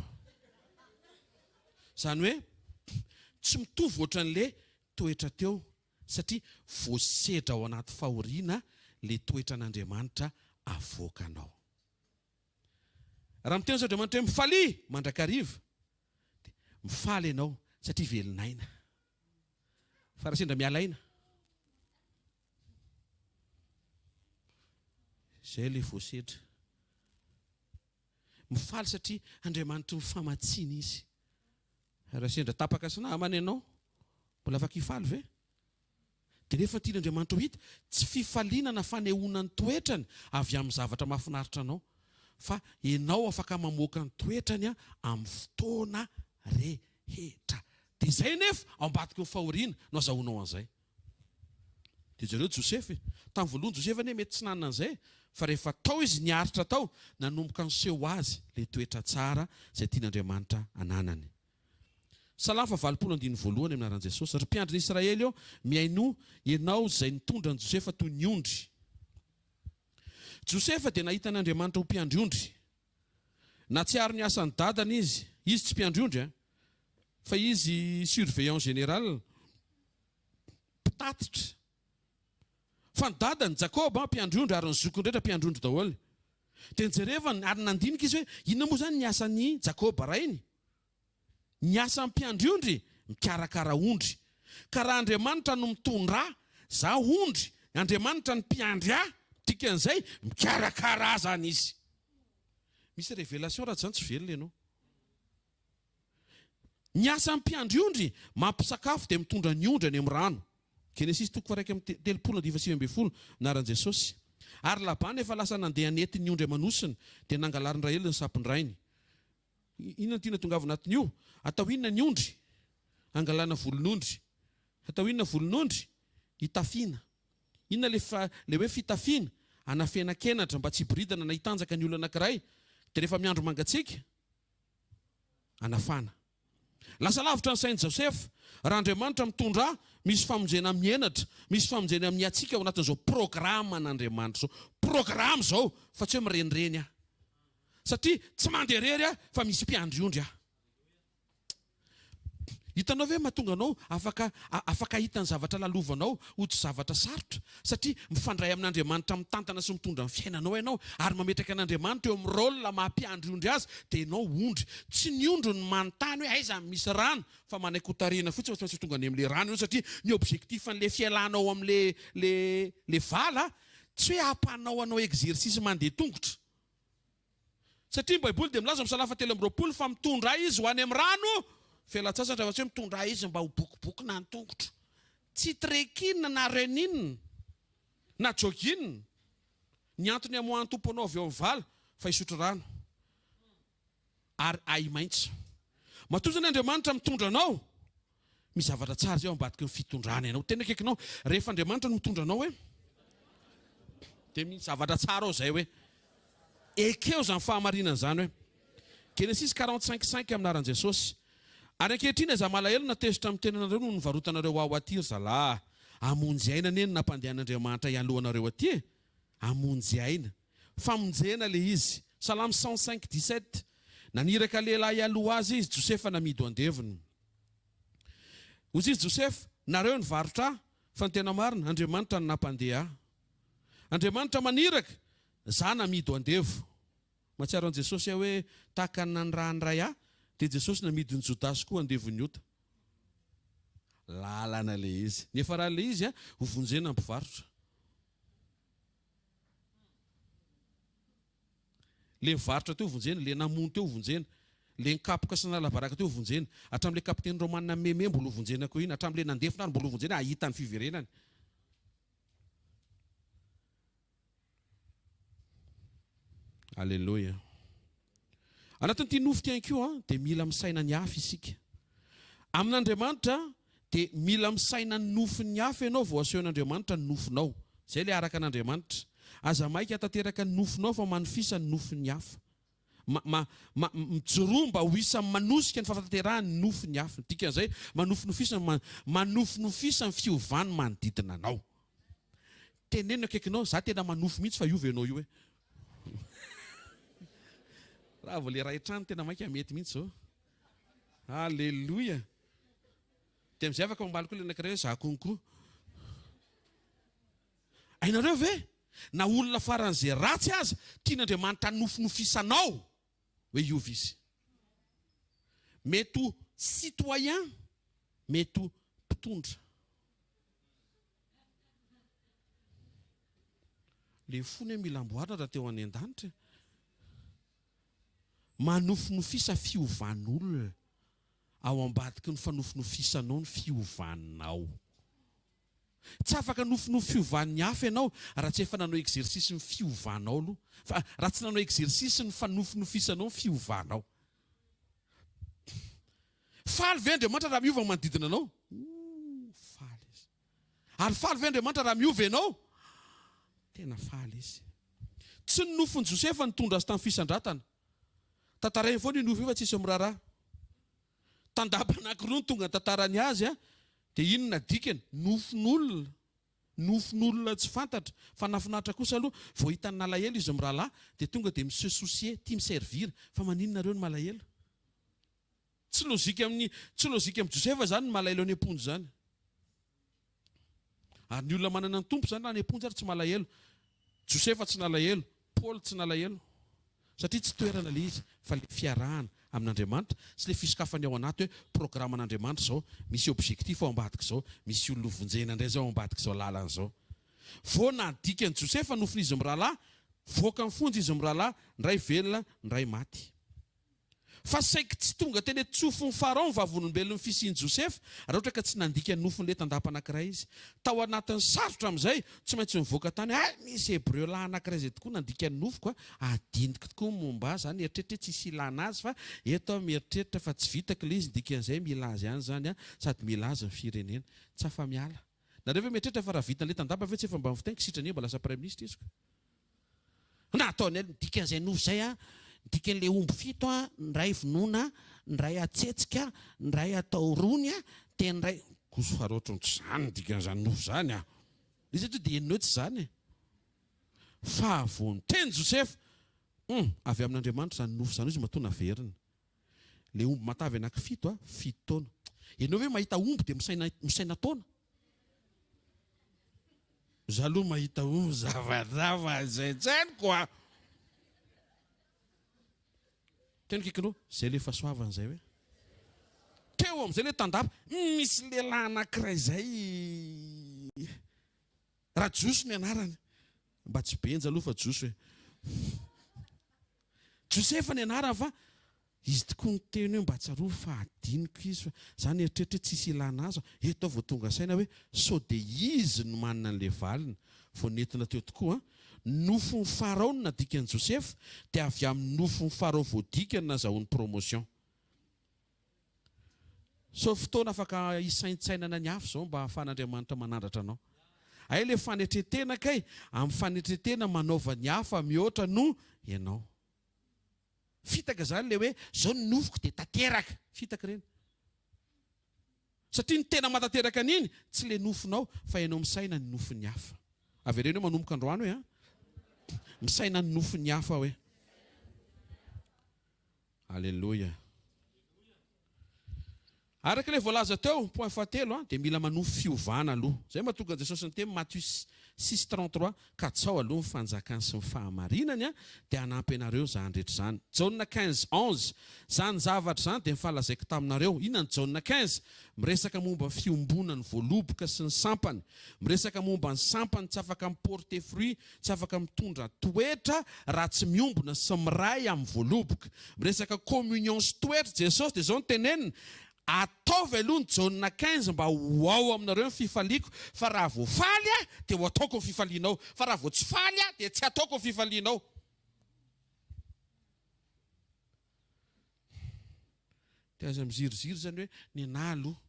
Izany hoe tsy mitovy ohatran'le toetra teo satria voasedra ao anaty fahoriana le toetran'Andriamanitra avoakanao. Raha miteny izao Andriamanitra hoe mifalia mandrakariva dia mifaly ianao satria velon'aina. Fa raha sendra miala aina, izay ilay voasedra. Mifaly satria Andriamanitry ny famatsiana Izy. Raha sendra tapaka sy namana ianao, mbola afaka hifaly ve? Dia nefa tian'Andriamanitra ho hita, tsy fifaliana na fanehoana ny toetrany avy amin'ny zavatra mahafinaritra anao, fa ianao afaka mamoaka ny toetrany amin'ny fotoana rehetra. Dia izay anefa, ao ambadiky ny fahoriana no azahoanao an'izay. Dia jereo Josefa e! Tamin'ny voalohany Josefa anie mety tsy nanana an'izay e! Fa rehefa tao izy niaritra tao, nanomboka niseho azy ilay toetra tsara izay tian'Andriamanitra hananany. Salamo faha 80 andininy voalohany amin'ny anaran'i Jesosy. Ry mpiandry ny Israely ô, mihainoa, ianao izay nitondra an'i Josefa toy ny ondry. Josefa dia nahita an'Andriamanitra ho mpiandry ondry. Nahatsiaro ny asan'ny dadany izy. Izy tsy mpiandry ondry an! Fa izy surveillant général, mpitatitra. Fa ny dadany, Jakoba, mpiandry ondry ary ny zokiny rehetra mpiandry ondry daholo. Dia nijerevany ary nandinika izy hoe inona moa izany ny asan'i Jakoba rainy? Ny asan'ny mpiandry ondry, mikarakara ondry. Ka raha Andriamanitra no mitondra ahy, za ondry, Andriamanitra no mpiandry ahy, dikan'izay, mikarakara ahy izany Izy. Misy révélation raha tsy izany tsy velona ianao. Ny asan'ny mpiandry ondry, mampisakafo dia mitondra ny ondry any amin'ny rano. Genesisy toko faha-31 andininy faha-19, Anaran'i Jesosy. Ary Labana efa lasa nandeha nety ny ondry aman'osiny, dia nangalarin-dRahely ny sampin-drainy. Inona no tiana tongava anatin'io? Atao inona ny ondry? Angalana volon'ondry. Atao inona volon'ondry? Itafiana. Inona le fa le hoe fitafiana? Anafenan-kenatra mba tsy hiboridana na hitanjaka ny olona anankiray. Dia rehefa miandro mangatsiaka? Anafana. Lasa lavitra ny sain'i Josefa. Raha Andriamanitra mitondra ahy, misy famonjena amin'ny henatra, misy famonjena amin'ny hatsiaka ao anatin'izao programan'Andriamanitra izao. Programa izao fa tsy hoe mirenireny aho. Satria tsy mandeha irery aho fa misy mpiandry ondry aho. Hitanao ve mahatonga anao afaka afaka hahita ny zavatra lalovanao ho tsy zavatra sarotra satria mifandray amin'Andriamanitra mitantana sy mitondra ny fiainanao ianao ary mametraka an'Andriamanitra eo amin'ny rôle maha mpiandry ondry azy dia ianao ondry. Tsy ny ondry no manontany hoe aiza no misy rano fa manaiky ho tarihina fotsiny fa tsy maintsy ho tonga any amin'ilay rano ianao satria ny objectif an'ilay fialanao amin'ilay le le vala tsy hoe hampanao anao exercice mandeha tongotra. Satria ny Baiboly dia milaza amin'ny Salamo fahatelo amby 20 fa mitondra ahy Izy ho any amin'ny rano fialan-tsasatra fa tsy hoe mitondra ahy Izy mba ho bokobokona ny tongotro. Tsy trekking na running na jogging ny antony hamoahan'ny Tompo anao avy eo amin'ny vala fa hisotro rano ary ahi-maitso. Matoa izany Andriamanitra mitondra anao, misy zavatra tsara izay ao ambadiky ny fitondrany anao. Tena akaikinao, rehefa Andriamanitra no mitondra anao hoe, dia misy zavatra tsara ao izay hoe. Ekeo izany fahamarinana izany hoe. Genesisy 45 5 amin'ny anaran'i Jesosy. Ary ankehitriny aza malahelo na tezitra amin'ny tenanareo noho ny nivarotanareo aho aty ry zalahy. Hamonjy aina anie no nampandehan'Andriamanitra hialoha anareo aty e. Hamonjy aina. Famonjena ilay izy. Salamo 105 17 Naniraka lehilahy hialoha azy izy, Josefa namidy ho andevony. Hoy izy, Josefa, nareo nivarotra ahy, fa ny tena marina, Andriamanitra no nampandeha ahy. Andriamanitra maniraka, za namidy ho andevo. Mahatsiaro an'i Jesosy aho hoe tahaka ny nanirahan'ny Ray ahy, dia Jesosy namidin'i Jodasy koa andevon'ny ota. Lalana ilay izy. Ny hiafaran'ilay izy, ho vonjena ny mpivarotra. Le nivarotra teo vonjena, le namono teo vonjena. Le nikapoka sy nanala baraka teo hovonjena. Hatramin'ilay kapiteny romanina meme mbola hovonjena koa iny. Hatramin'ilay nandefona ary mbola hovonjena hahita ny fiverenany. Aleloia. Anatin'ity nofy ity ihany koa dia mila misaina ny hafa isika. Amin'Andriamanitra dia mila misaina ny nofin'ny hafa ianao vao asehon'Andriamanitra ny nofinao. Izay ilay araka an'Andriamanitra. Aza maika hatanteraka ny nofinao fa manofisa ny nofin'ny hafa. Ma, ma, ma, mijoroa mba ho isan'ny manosika ny fahatanterahany ny nofin'ny hafa. Ny dikan'izay, manofinofisa, ma, manofinofisa ny fiovan'ny manodidina anao. Teneno akaikinao, za tena manofy mihitsy fa hiova ianao io e. Raha vao le ray trano tena maika mety mihitsy zao. Alléluia. Dia amizay afaka mamaly koa le anakiray hoe za konko. Hainareo ve? Na olona faran'izay ratsy aza tian'Andriamanitra hanofinofisanao hoe hiova izy. Mety ho citoyen, mety ho mpitondra. Le fony hoe mila amboarina raha teo any an-danitra e. Manofinofisa fiovan'olona. Ao ambadiky ny fanofinofisanao ny fiovanao. Tsy afaka nofinofy fiovan'ny hafa ianao raha tsy efa nanao exercice ny fiovanao aloha. Fa raha tsy nanao exercice ny fanofinofisanao ny fiovanao. Faly ve Andriamanitra raha miova ny manodidina anao? Ooh, faly izy. Ary faly ve Andriamanitra raha miova ianao? Tena faly izy. Tsy ny nofin'i Josefa nitondra azy tamin'ny fisandratana. Tantarainy foana io nofy io fa tsisy miraharaha. Tandapa anankiroa no tonga nitantarany azy a, dia inona dikany? Nofin'olona. Nofin'olona tsy fantatra. Fa nahafinaritra kosa aloha, vao hitany nalahelo izy mirahalahy, dia tonga dia mi-se soucier, tia mi-servir. Fa maninona nareo no malahelo? Tsy logique amin'ny, tsy logique amin'i Josefa izany ny malahelo any am-ponja izany. Ary ny olona manana ny Tompo izany na any am-ponja ary tsy malahelo. Josefa tsy nalahelo, Paoly tsy nalahelo. Satria tsy toerana ilay izy fa ilay fiarahana amin'Andriamanitra sy ilay fisokafany ao anaty hoe programan'Andriamanitra izao, misy objectif ao ambadik'izao, misy olona hovonjena indray izao ao ambadik'izao lalana izao. Vao nadika an'i Josefa nofin'izy mirahalahy, voaka ny fonja izy mirahalahy, ny iray velona, ny iray maty. Fa saiky tsy tonga teny an-tsofin'i Farao ny vavolombelon'ny fisian'i Josefa, raha ohatra ka tsy nandika ny nofin'ilay tandapa anankiray izy. Tao anatin'ny sarotra amin'izay, tsy maintsy nivoaka tany hoe, Hay, misy Hebreo lahy anankiray izay tokoa nandika ny nofiko a! Adinoko tokoa ny momba azy, izaho nieritreritra hoe tsisy ilana azy, fa eto aho mieritreritra fa tsy vitako ilay izy, ny dikan'izay mila azy ihany izany aho, sady mila azy ny firenena. Tsy afa-miala. Nareo ve mieritreritra fa raha vitan'ilay tandapa ve tsy efa mba nifitainiko sitrany eo mba lasa praiminisitra izy ko? Nataony ny dikan'izay nofy izay an, ny dikan'ilay omby fito an, ny iray vonoina, ny iray atsetsika, ny iray atao rony an, dia ny iray. Koso fa raha ohatran'ny tsy izany ny dikan'izany nofy izany an! Ilay izy tonga dia henonao hoe tsy izany e! Fa vao niteny Josefa, hum, avy amin'Andriamanitra izany nofy izany, hoy izy matoa naverina. Ilay omby matavy anankifito an, fito taona. Ianao ve mahita omby dia misaina misaina taona? Za aloha mahita omby zavazava izay an-tsainiko a! Teny Kikino, zay le fahasoavana zay hoe. Teo amizay le tandapa, misy lehilahy anankiray zay, Rajoso ny anarany. Mba tsy Benja aloha fa Joso e. Josefa ny anarany fa Izy tokoa niteny hoe mba tsarovy fa adinoko izy fa za nieritreritra hoe tsisy ilana azy fa eto aho vao tonga saina hoe sao dia izy no manana an'ilay valiny vao nentina teo tokoa an! Nofon'i Farao no nadikan'i Josefa dia avy amin'ny nofon'i Farao voadika no nazahoany promotion. Sao fotoana afaka hisaintsainana ny hafa izao mba hahafahan'Andriamanitra manandratra anao. Hay ilay fanetren-tena kay, amin'ny fanetren-tena manaova ny hafa mihoatra noho ianao. Fitaka zany le hoe zao ny nofiko de tanteraka. Fitaka ireny. Satria ny tena mahatanteraka an'iny tsy le nofinao fa ianao misaina ny nofin'ny hafa. Avereno hoe manomboka androany hoe an. Misaina ny nofin'ny hafa hoe. Alléluia. Araka ilay voalaza teo, point fahatelo, dia mila manofy fiovana aloha. Izay mahatonga an'i Jesosy niteny, Matio 6:33, Katsaho aloha ny fanjakany sy ny fahamarinany, dia hanampy anareo izany rehetra izany. Jaona 15:11, Izany zavatra izany dia efa lazaiko taminareo. Inona ny Jaona 15? Miresaka momba ny fiombonan'ny voaloboka sy ny sampany. Miresaka momba ny sampany tsy afaka mi-porter fruit, tsy afaka mitondra toetra raha tsy miombona sy miray amin'ny voaloboka. Miresaka communion sy toetra Jesosy dia izao no teneniny, Ataovy aloha ny Jaona 15 mba ho ao aminareo ny fifaliako, fa raha vao faly aho dia ho ataoko ny fifalianao, fa raha vao tsy faly aho dia tsy hataoko ny fifalianao. Dia aza miziriziry izany hoe nenà aloha.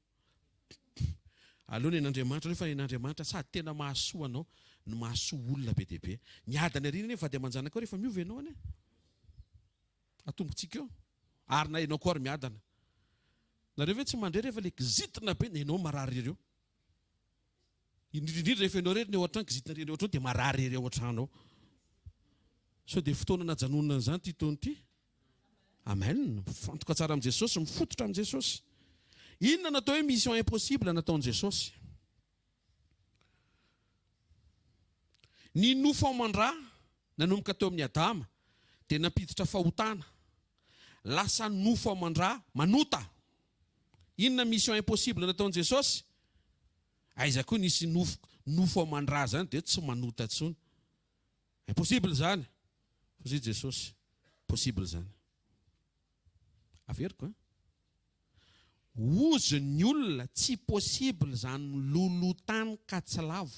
Aleo nen'Andriamanitra aloha fa nen'Andriamanitra sady tena mahasoa anao no mahasoa olona be dia be. Miadana ery anie vady aman-janakao rehefa miova ianao anie. Atombotsika eo. Ary na ianao koa ary miadana. Nareo ve tsy mandre rehefa le kizitina be na ianao marary ery eo. Indrindra indrindra rehefa ianao irery ny ao an-trano, kizitina irery ao an-trano dia marary ery ao an-trano ao. Sao dia fotoana najanonana an'izany ity taona ity? Amen. Mifantoka tsara amin'i Jesosy, mifototra amin'i Jesosy. Inona no atao hoe mission impossible nataon'i Jesosy? Ny nofo aman-dra nanomboka teo amin'i Adama dia nampiditra fahotana. Lasa nofo aman-dra manota. Inona mission impossible nataon'i Jesosy? Aiza koa nisy nofo nofo aman-dra zany dia tsy manota intsony. Impossible zany. Hoy Jesosy, possible zany. Averiko an. Hozy ny olona, tsy possible zany miloloha tany ka tsy lavo.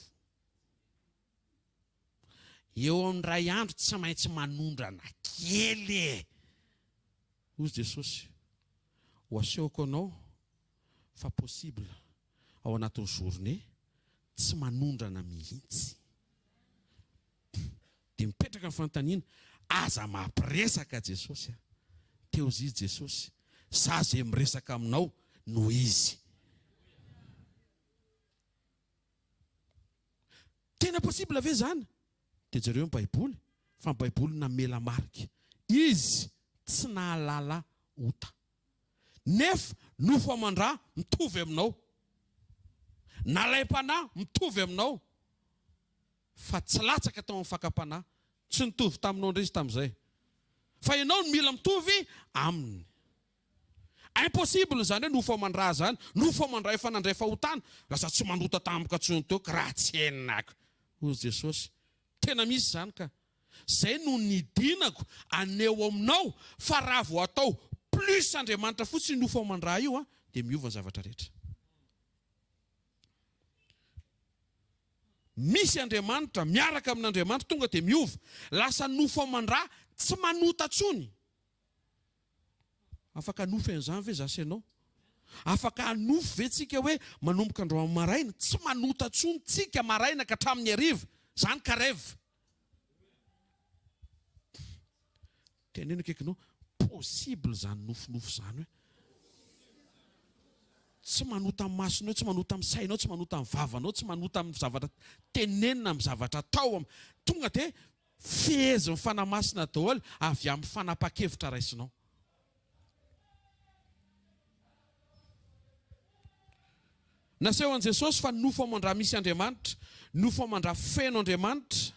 Eo amin'ny iray andro tsy maintsy manondrana kely e! Hoy Jesosy, ho asehoko anao fa possible ao anatin'ny journée tsy manondrana mihitsy. Dia mipetraka ny fanontaniana, aza mampiresaka Jesosy a! Teo izy Jesosy, za ze miresaka aminao no izy. Tena possible ve zany? Dia jereo ny baiboly fa ny baiboly namela marika. Izy tsy nahalala ota. Nefa nofo aman-dra mitovy aminao. Nalaim-panahy mitovy aminao. Fa tsy latsaka tao amin'ny fakam-panahy. Tsy nitovy taminao indray izy tamin'izay. Fa ianao no mila mitovy aminy. Impossible izany hoe nofo aman-dra izany. Nofo aman-dra efa nandray fahotana. Lasa tsy manota tampoka intsony teo ka raha tsy henako. Hoy Jesosy. Tena misy izany ka. Izay no nidinako haneho aminao fa raha vao atao plus Andriamanitra fotsiny io nofo aman-dra io dia miova ny zavatra rehetra. Misy Andriamanitra, miaraka amin'Andriamanitra, tonga dia miova. Lasa nofo aman-dra tsy manota intsony. Afaka hanofy an'izany ve za sy ianao? Afaka hanofy ve tsika hoe manomboka androany maraina, tsy manota intsony tsika maraina ka hatramin'ny hariva? Zany ka rêve. Teneno akaikinao, possible zany nofinofy zany hoe tsy manota amin'ny masonao, tsy manota amin'ny sainao, tsy manota amin'ny vavanao, tsy manota amin'ny zavatra tenenina, amin'ny zavatra atao, tonga dia Fehezin'ny Fanahy Masina daholo avy amin'ny fanapahan-kevitra raisinao. Naseho an'i Jesosy fa nofo aman-dra misy Andriamanitra, nofo aman-dra feno Andriamanitra,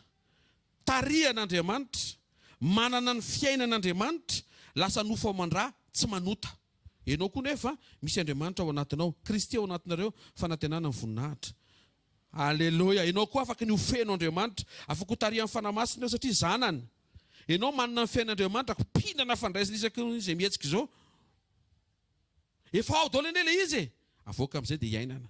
tarihan'Andriamanitra, manana ny fiainan'Andriamanitra, lasa nofo aman-dra tsy manota. Ianao koa nefa misy Andriamanitra ao anatinao, Kristy ao anatinareo, fanantenana ny voninahitra. Aleloia! Ianao koa afaka ny ho feno Andriamanitra, afaka ho tarihan'ny Fanahy Masina ianao satria zanany. Ianao manana ny fiainan'Andriamanitra, mpinana fandraisana isaky ny izay mihetsika izao. Efa ao daholo anie ilay izy e! Avoaka amin'izay dia iainana.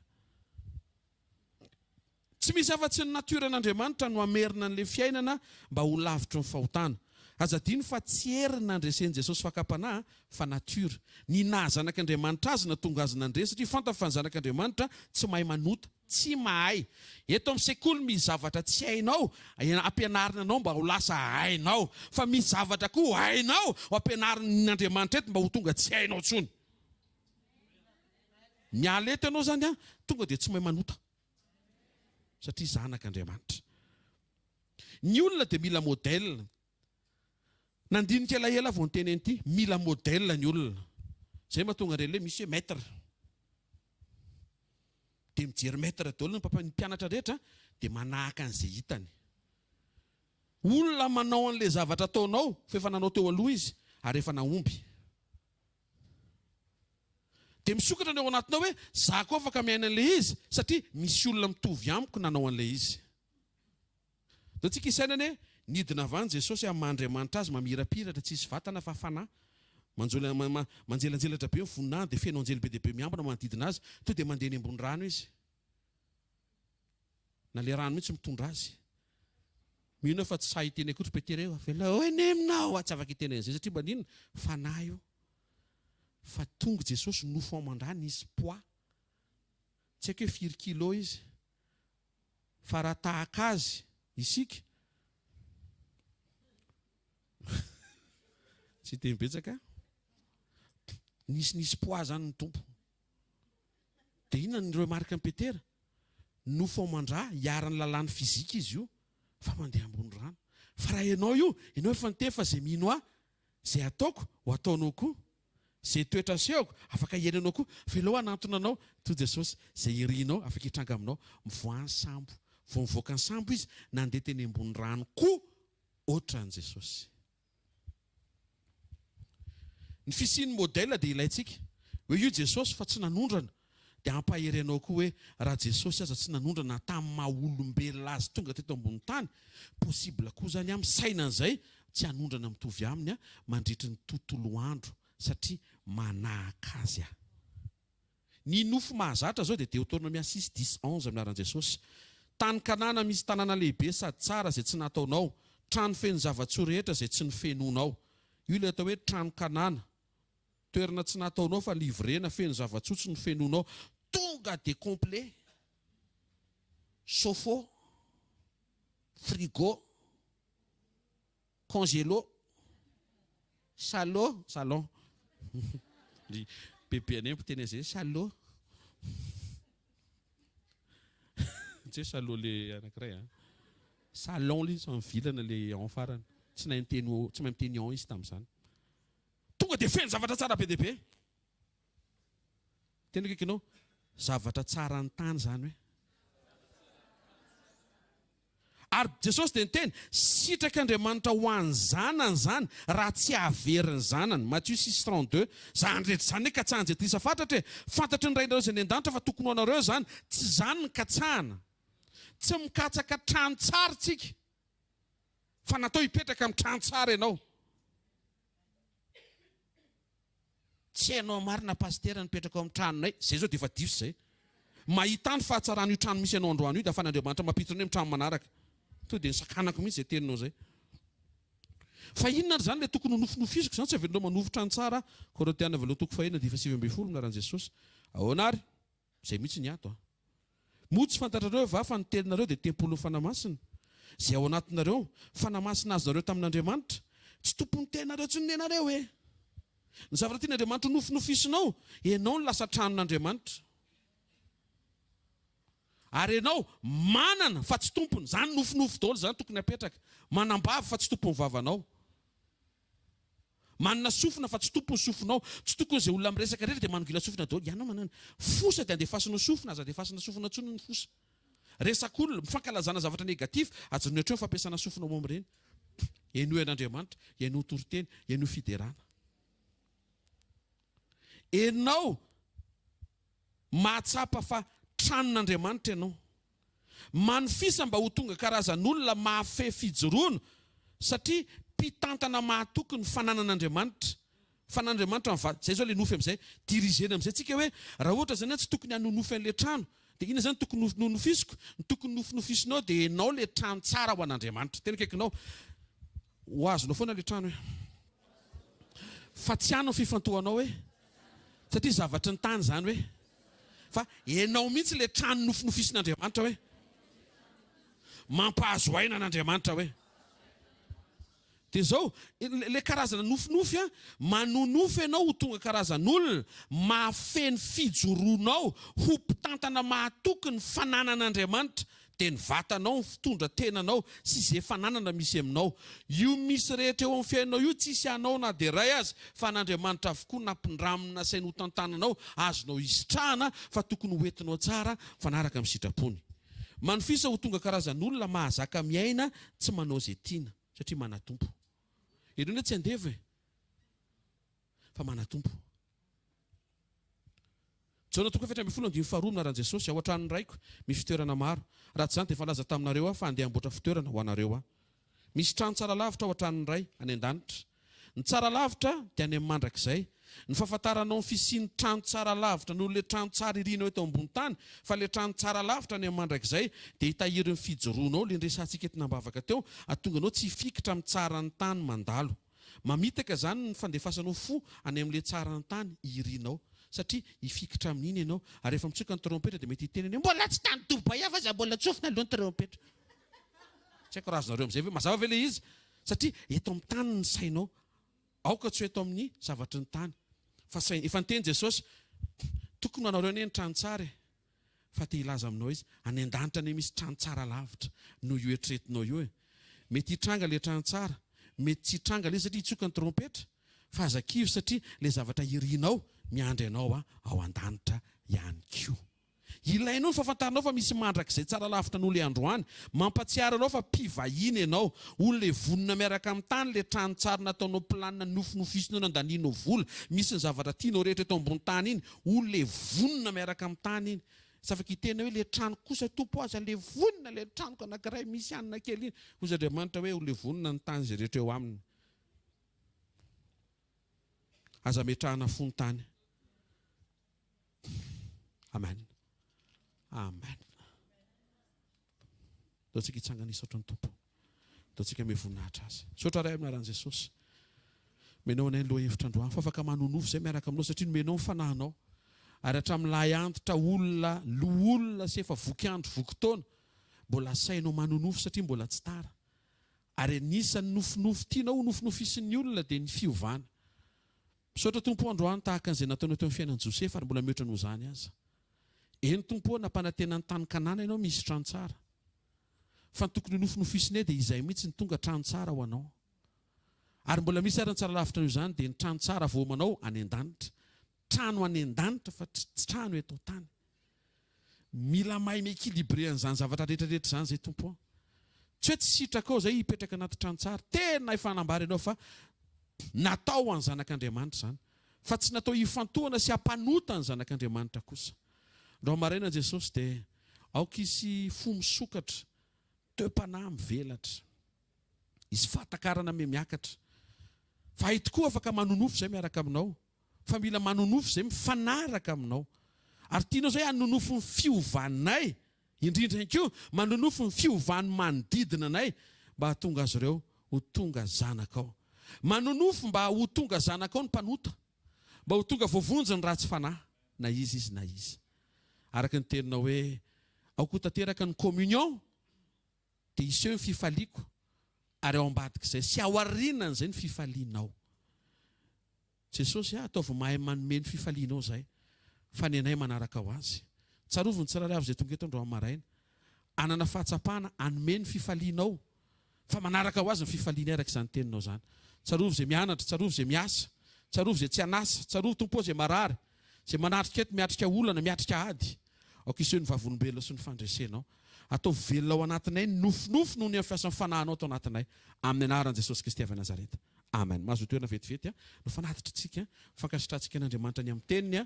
Tsy misy afa-tsy ny natioran'Andriamanitra no hamerina an'ilay fiainana mba ho lavitry ny fahotana. Aza adino fa tsy hery ny nandresen'i Jesosy fakam-panahy fa nature. Ny naha zanak'Andriamanitra azy natonga azy nandresy satria fantany fa ny zanak'Andriamanitra tsy mahay manota. Tsy mahay. Eto amin'ny sekoly misy zavatra tsy hainao ampianarina anao mba ho lasa hainao. Fa misy zavatra koa hainao ho ampianarin'Andriamanitra eto mba ho tonga tsy hainao intsony. Miala eto ianao izany an, tonga dia tsy mahay manota. Satria zanak'Andriamanitra. Ny olona dia mila modèle. Nandinika elaela aho vao niteny an'ity, mila modèle ny olona. Izay mahatonga an'ireny hoe misy hoe maître. Dia mijery maître daholo ny mpampianatra, ny mpianatra rehetra dia manahaka an'izay hitany. Olona manao an'ilay zavatra ataonao fa efa nanao teo aloha izy ary efa nahomby. Dia misokatra ny ao anatinao hoe za koa afaka miaina an'ilay izy satria misy olona mitovy amiko nanao an'ilay izy. Ndao tsika hisaina anie, nidina avy any Jesosy amin'ny maha Andriamanitra Azy, mamirapiratra, tsisy vatana fa fanahy. Manjola, manjelanjelatra be ny voninahiny dia feno anjely be dia be miambina manodidina Azy. Tonga dia mandeha eny ambony rano Izy. Na le rano mihitsy mitondra azy. Mino aho fa tsy sahy hiteny akory Petera eo, avelao eny aminao aho, tsy afaka hiteny an'izay satria maninona? Fanahy io. Fa tonga Jesosy nofo aman-drà nisy poids. Tsy haiko hoe firy kilo izy. Fa raha tahaka azy isika, tsy hiteny betsaka, nisinisy poids zany ny Tompo. Dia inona ny remarque an'i Petera? Nofo aman-drà, iharan'ny lalàn'ny fizika izy io, fa mandeha ambony rano. Fa raha ianao io, ianao efa niteny fa izay mino ahy, izay ataoko, ho ataonao koa. Izay toetra asehoko, afaka hiainanao koa. Fa ianao hanantona anao, toy Jesosy, izay irinao, afaka hitranga aminao. Mivoaha ny sambo. Vao nivoaka ny sambo izy, nandeha teny ambony rano koa, ohatran'i Jesosy. Ny fisian'ny modèle dia ilaintsika. Hoe io Jesosy fa tsy nanondrana. Dia hampahery anao koa hoe raha Jesosy aza tsy nanondrana tamin'ny maha olombelona azy tonga teto ambony tany, possible koa izany aho misaina an'izay tsy hanondrana mitovy aminy aho mandritry ny tontolo andro satria manahaka azy aho. Ny nofy mahazatra zao dia Deotornomia six, dix, onze amin'ny anaran'i Jesosy. Tany Kanana misy tanàna lehibe sady tsara izay tsy nataonao, trano feno zava-tsoa rehetra izay tsy nofenoinao. Io ilay atao hoe trano Kanana. Toerana tsy nataonao fa livrena feno zava-tsoa tsy nofenoinao. Tonga dia complet. Chauffe-eau, frigo. Congélo, salo, salon, ry bebe anay mpiteny an'izay salo, tsy hoe salo le anankiray an, salon le izy fa mivilana le en farany, tsy nahay niteny o, tsy mahay miteny en izy tamin'izany. Tonga dia feno zavatra tsara be dia be. Tena akaikinao, zavatra tsara ny tany izany hoe. Ary Jesosy dia niteny, Sitrak'Andriamanitra ho an'ny zanany izany raha tsy hahavery ny zanany. Matio six 32. Izany rehetra izany anie katsahan'i Jetrisa fatratra e! Fantatry ny Rainareo izay any an-danitra fa tokony ho anareo izany. Tsy izany ny katsahana. Tsy mikatsaka trano tsara isika, fa natao hipetraka amin'ny trano tsara ianao. Tsy hainao marina Pasitera nipetraka ao amin'ny tranonay, zay zao dia efa diso zay. Mahità ny fahatsaran'io trano misy anao androany io dia afan'Andriamanitra mampiditra anao amin'ny trano manaraka. Tonga dia nisakanako mihitsy zay teninao zay. Fa inona ary zany le tokony ho nofinofisiko zany tsy avelanao manofy trano tsara aho. Korintiana voalohany toko fahenina dia 19 anaran'i Jesosy. Ahoana ary? Izay mihitsy ny ato an. Moa tsy fantatrareo va fa ny teninareo dia tempolin'ny Fanahy Masina, izay ao anatinareo, Fanahy Masina azonareo tamin'Andriamanitra? Tsy tompon'ny tenareo intsony ny anareo e! Ny zavatra tian'Andriamanitra ho nofinofisinao, ianao no lasa tranon'Andriamanitra. Ary ianao manana fa tsy tompony, izany nofinofy daholo izany tokony hapetraka. Manam-bava fa tsy tompon'ny vavanao. Manana sofina fa tsy tompony sofinao. Tsy tokony izay olona miresaka rehetra dia manongila sofina daholo. Ianao manana fosa dia andefasina sofina, aza andefasina sofina intsony ny fosa. Resak'olona, mifankalazana zavatra négatif, ajanony hatreo ny fampiasana sofina ao amin'ireny. Henoy an'Andriamanitra, henoy toriteny, henoy fiderana. Enao mahatsapa fa tranon'Andriamanitra ianao. Manofisa mba ho tonga karazan'olona mahafehy fijoroana satria mpitantana mahatoky ny fananan'Andriamanitra. Fanan'Andriamanitra ny vady. Zay zao le nofy amizay. Dirigena amizay tsika hoe raha ohatra zany aho tsy tokony hanonofy an'le trano dia inona zany tokony nonofisiko? Ny tokony nofinofisinao dia enao le trano tsara ho an'Andriamanitra. Tena akaikinao. Ho azonao foana le trano e. Fa tsy any ny fifantohanao hoe satria zavatry ny tany izany hoe fa enao mihitsy le trano nofinofisin'Andriamanitra hoe mampahazo aina an'Andriamanitra hoe dia zao le karazana nofinofy an manonofy ianao ho tonga karazan'olona mahafeno fijoroanao ho mpitantana mahatoky ny fananan'Andriamanitra. Dia ny vatanao, ny fitondra tenanao sy izay fananana misy aminao. Io misy rehetra eo amin'ny fiainanao io tsisy anao na dia iray aza fa an'Andriamanitra avokoa nampindraminy nasainy hotantananao, azonao isitrahana fa tokony hoentinao tsara mifanaraka amin'ny sitrapony. Manofisa ho tonga karazan'olona mahazaka miaina tsy manao izay tiana satria manatompo. Ianao anie tsy andevo e! Fa manatompo. Jaona toko 14 andininy faharoa Amin'ny anaran'i Jesosy, ao an-tranon'ny Raiko misy fitoerana maro. Raha tsy izany dia efa nilaza taminareo Aho fa handeha hamboatra fitoerana ho anareo Aho. Misy trano tsara lavitra ao an-tranon'ny Ray, any an-danitra. Ny tsara lavitra dia any amin'ny mandrakizay. Ny fahafantaranao ny fisian'ny trano tsara lavitra noho ilay trano tsara irinao eto ambony tany, fa ilay trano tsara lavitra any amin'ny mandrakizay dia hitahiry ny fijoroanao, ilay niresahantsika entina am-bavaka teo, hahatonga anao tsy hifikitra amin'ny tsaran'ny tany mandalo. Mamitaka izany ny fandefasanao fo any amin'ilay tsaran'ny tany irinao, satria hifikitra amin'iny ianao, ary rehefa mitsoka ny trompetra dia mety hiteny ianao hoe mbola tsy tany Dubaï aho fa za mbola tsofina aloha ny trompetra. Tsy haiko raha azonareo amin'izay ve, mazava ve ilay izy? Satria eto amin'ny tany ny sainao, aoka tsy ho eto amin'ny zavatry ny tany. Fa saingy, efa niteny Jesosy, tokony ho anareo anie ny trano tsara e. Fa te hilaza aminao izy, any an-danitra anie misy trano tsara lavitra noho io eritreretinao io e. Mety hitranga ilay trano tsara, mety tsy hitranga ilay izy satria hitsoka ny trompetra, fa aza kivy satria ilay zavatra irinao miandry anao ao an-danitra ihany koa. Ilainao ny fahafantaranao fa misy mandrakizay tsara lavitra noho ilay androany. Mampatsiaro anao fa mpivahiny ianao. Olona vonona miaraka amin'ny tany ilay trano tsara nataonao planina nofinofisinao nandanianao vola. Misy ny zavatra tianao rehetra eto ambony tany iny. Olona vonona miaraka amin'ny tany iny. Tsy afaka hiteny hoe ilay trano kosa Tompo aza levonina ilay tranoko anankiray misy hanina kely iny. Hoy Andriamanitra hoe ho levonina ny tany izay rehetra eo aminy. Aza ametrahana fo ny tany. Amen. Amen. Ndao tsika hitsangana hisaotra ny Tompo. Ndao tsika ame voninahitra azy. Misaotra Ray amin'ny anaran'i Jesosy. Menao anay ny lohahevitra androany fa afaka manonofy izay miaraka aminao satria nomenao ny fanahinao. Ary hatramin'ny lahy antitra olona loholona sy efa voky andro voky taona mbola asainao manonofy satria mbola tsy tara. Ary anisan'ny nofinofy tianao ho nofinofisin'ny olona dia ny fiovana. Misaotra Tompo o androany tahaka an'izay nataonao teo amin'ny fiainan'i Josefa ary mbola mihoatra noho izany aza. Eny Tompo o nampanantena ny tany Kanana ianao misy trano tsara. Fa ny tokony ho nofinofisinay dia izay mihitsy ny tonga trano tsara ho anao. Ary mbola misy ary ny tsara lavitra noho izany dia ny trano tsara voamanao any an-danitra. Trano any an-danitra fa tsy trano eto an-tany. Mila mahay mi-equilibrer an'izany zavatra rehetra rehetra izany izay Tompo an. Tsy hoe tsy sitrakao izay hipetraka anaty trano tsara. Tena efa nambara ianao fa natao ho an'ny zanak'Andriamanitra izany. Fa tsy natao hifantohana sy hampanota ny zanak'Andriamanitra kosa. Androany maraina Jesosy dia aoka hisy fo misokatra, toe-panahy mivelatra. Hisy fahatakarana miha-miakatra. Fa hay tokoa afaka manonofy izay miaraka aminao. Fa mila manonofy izay mifanaraka aminao. Ary tianao izay hanonofy ny fiovanay, indrindra ihany koa manonofy ny fiovan'ny manodidina anay mba hahatonga azy ireo ho tonga zanakao. Manonofy mba ho tonga zanakao ny mpanota, mba ho tonga voavonjy ny ratsy fanahy, na iza izy na iza. Araka ny teninao hoe, Aoka ho tanteraka ny communion, dia hiseho ny fifaliako, ary ao ambadik'izay sy ao aorianan'izay ny fifalianao. Jesosy a, ataovy mahay manome ny fifalianao izahay, fa ny anay manaraka ho azy. Tsarovy ny tsirairay avy izay tonga eto androany maraina, hanana fahatsapana hanome ny fifalianao, fa manaraka ho azy ny fifalianay araka izany teninao izany. Tsarovy izay mianatra, tsarovy izay miasa, tsarovy izay tsy an'asa, tsarovy Tompo ô izay marary, izay manatrika eto miatrika olana, miatrika ady. Aoka hiseho ny vavolombelona sy ny fandresenao. Ataovy velona ao anatinay ny nofinofy noho ny amin'ny fiasan'ny Fanahinao ato anatinay. Amin'ny anaran'i Jesosy Kristy avy Nazareta. Amen. Mahazoa toerana vetivety no fanatitritsika, fankasitrahantsika an'Andriamanitra ny amin'ny teniny.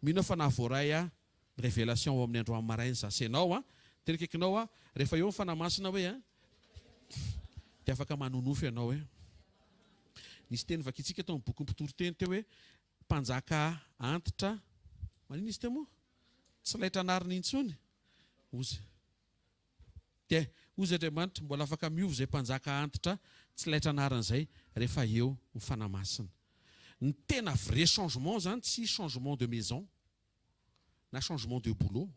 Mino aho fa nahavoaray ny révélation ao amin'ny androany maraina izaho sy ianao. Teny akaikinao aho, rehefa eo ny Fanahy Masina hoe dia afaka manonofy ianao hoe. Nisy teny vakintsika tao amin'ny bokin'ny mpitoriteny teo hoe mpanjaka antitra, maninona izy teo moa? Tsy laitra anarina intsony. Ozy. Dia hozy Andriamanitra, mbola afaka miova izay mpanjaka antitra tsy laitra anarina izay rehefa eo ny Fanahy Masina. Ny tena vrai changement izany tsy changement de maison na changement de boulot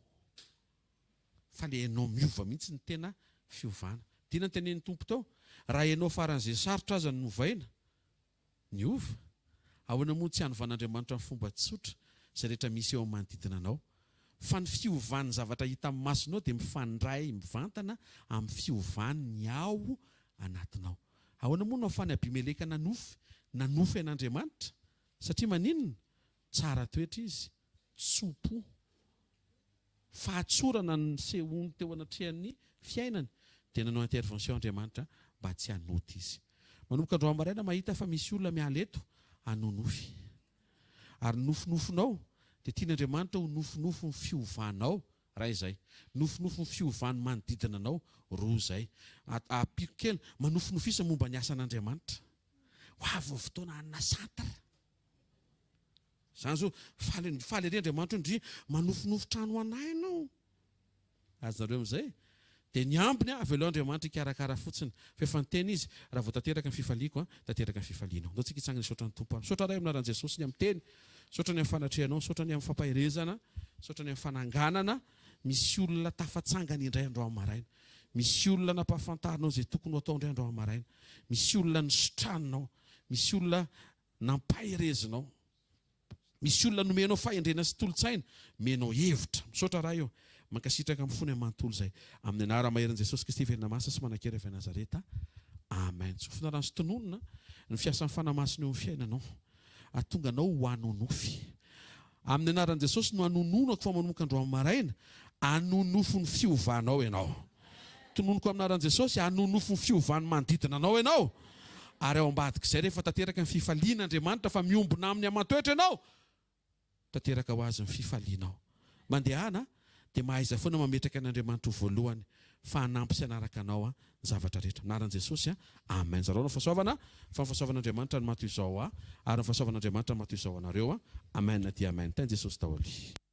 fa le ianao miova mihitsy ny tena fiovana. Dia inona no tenenin'ny Tompo teo? Raha ianao faran'izay sarotra aza no novaina, Niova? Ahoana moa no tsy hanovan'Andriamanitra amin'ny fomba tsotra izay rehetra misy eo amin'ny manodidina anao? Fa ny fiovan'ny zavatra hita amin'ny masonao dia mifandray mivantana amin'ny fiovan'ny ao anatinao. Ahoana moa no ahafahan'i Abimeleka nanofy nanofy an'Andriamanitra? Satria maninona? Tsara toetra izy, tso-po. Fahatsorana no nisehoany teo anatrehan'ny fiainany dia nanao intervention Andriamanitra mba tsy hanota izy. Manomboka androany maraina mahita fa misy olona miala eto hanonofy. Ary ny nofinofinao dia tian'Andriamanitra ho nofinofin'ny fiovanao, iray izay. Nofinofin'ny fiovan'ny manodidina anao, roa izay. Ampiako kely, manofinofisa momba ny asan'Andriamanitra. Ho avy ny fotoana hanana centre. Izany zao, faly, faly ery Andriamanitra hoe ndry manofinofy trano ho anay ianao. Azonareo amin'izay? Dia ny ambiny avelao Andriamanitra hikarakara fotsiny. Fa efa niteny Izy, raha vao tanteraka ny fifaliako, tanteraka ny fifalianao. Ndao tsika hitsangana hisaotra ny Tompo. Misaotra Ray amin'ny anaran'i Jesosy ny amin'ny teny. Misaotra ny amin'ny fanatrehanao, misaotra ny amin'ny fampaherezana, misaotra ny amin'ny fananganana. Misy olona tafatsangana indray androany maraina. Misy olona nampahafantarinao izay tokony ho atao indray androany maraina. Misy olona nositraninao. Misy olona nampaherezinao. Misy olona nomenao fahendrena sy tolo-tsaina, omenao hevitra. Misaotra Ray ô. Mankasitraka amin'ny fony manontolo izay. Amin'ny anara maherin'i Jesosy Kristy velona masina sy manan-kery avy any Nazareta. Amen. Tsofina rano sy tononina ny fiasan'ny Fanahy Masina eo amin'ny fiainanao. Hahatonga anao ho hanonofy. Amin'ny anaran'i Jesosy no hanononako fa manomboka androany maraina, hanonofy ny fiovanao ianao. Tononiko amin'ny anaran'i Jesosy, hanonofy ny fiovan'ny manodidina anao ianao. Ary ao ambadik'izay, rehefa tanteraka ny fifaliana Andriamanitra fa miombona aminy aman-toetra ianao, tanteraka ho azy ny fifalianao. Mandehana, dia mahaiza foana mametraka an'Andriamanitra ho voalohany, fa hanampy sy hanaraka anao ny zavatra rehetra. Amin'ny anaran'i Jesosy, amen. Zarao ny fahasoavana, fa ny fahasoavan'Andriamanitra no maha toy izao ahy, ary ny fahasoavan'Andriamanitra no maha toy izao anareo. Amen dia amen. Tahin'i Jesosy daholo.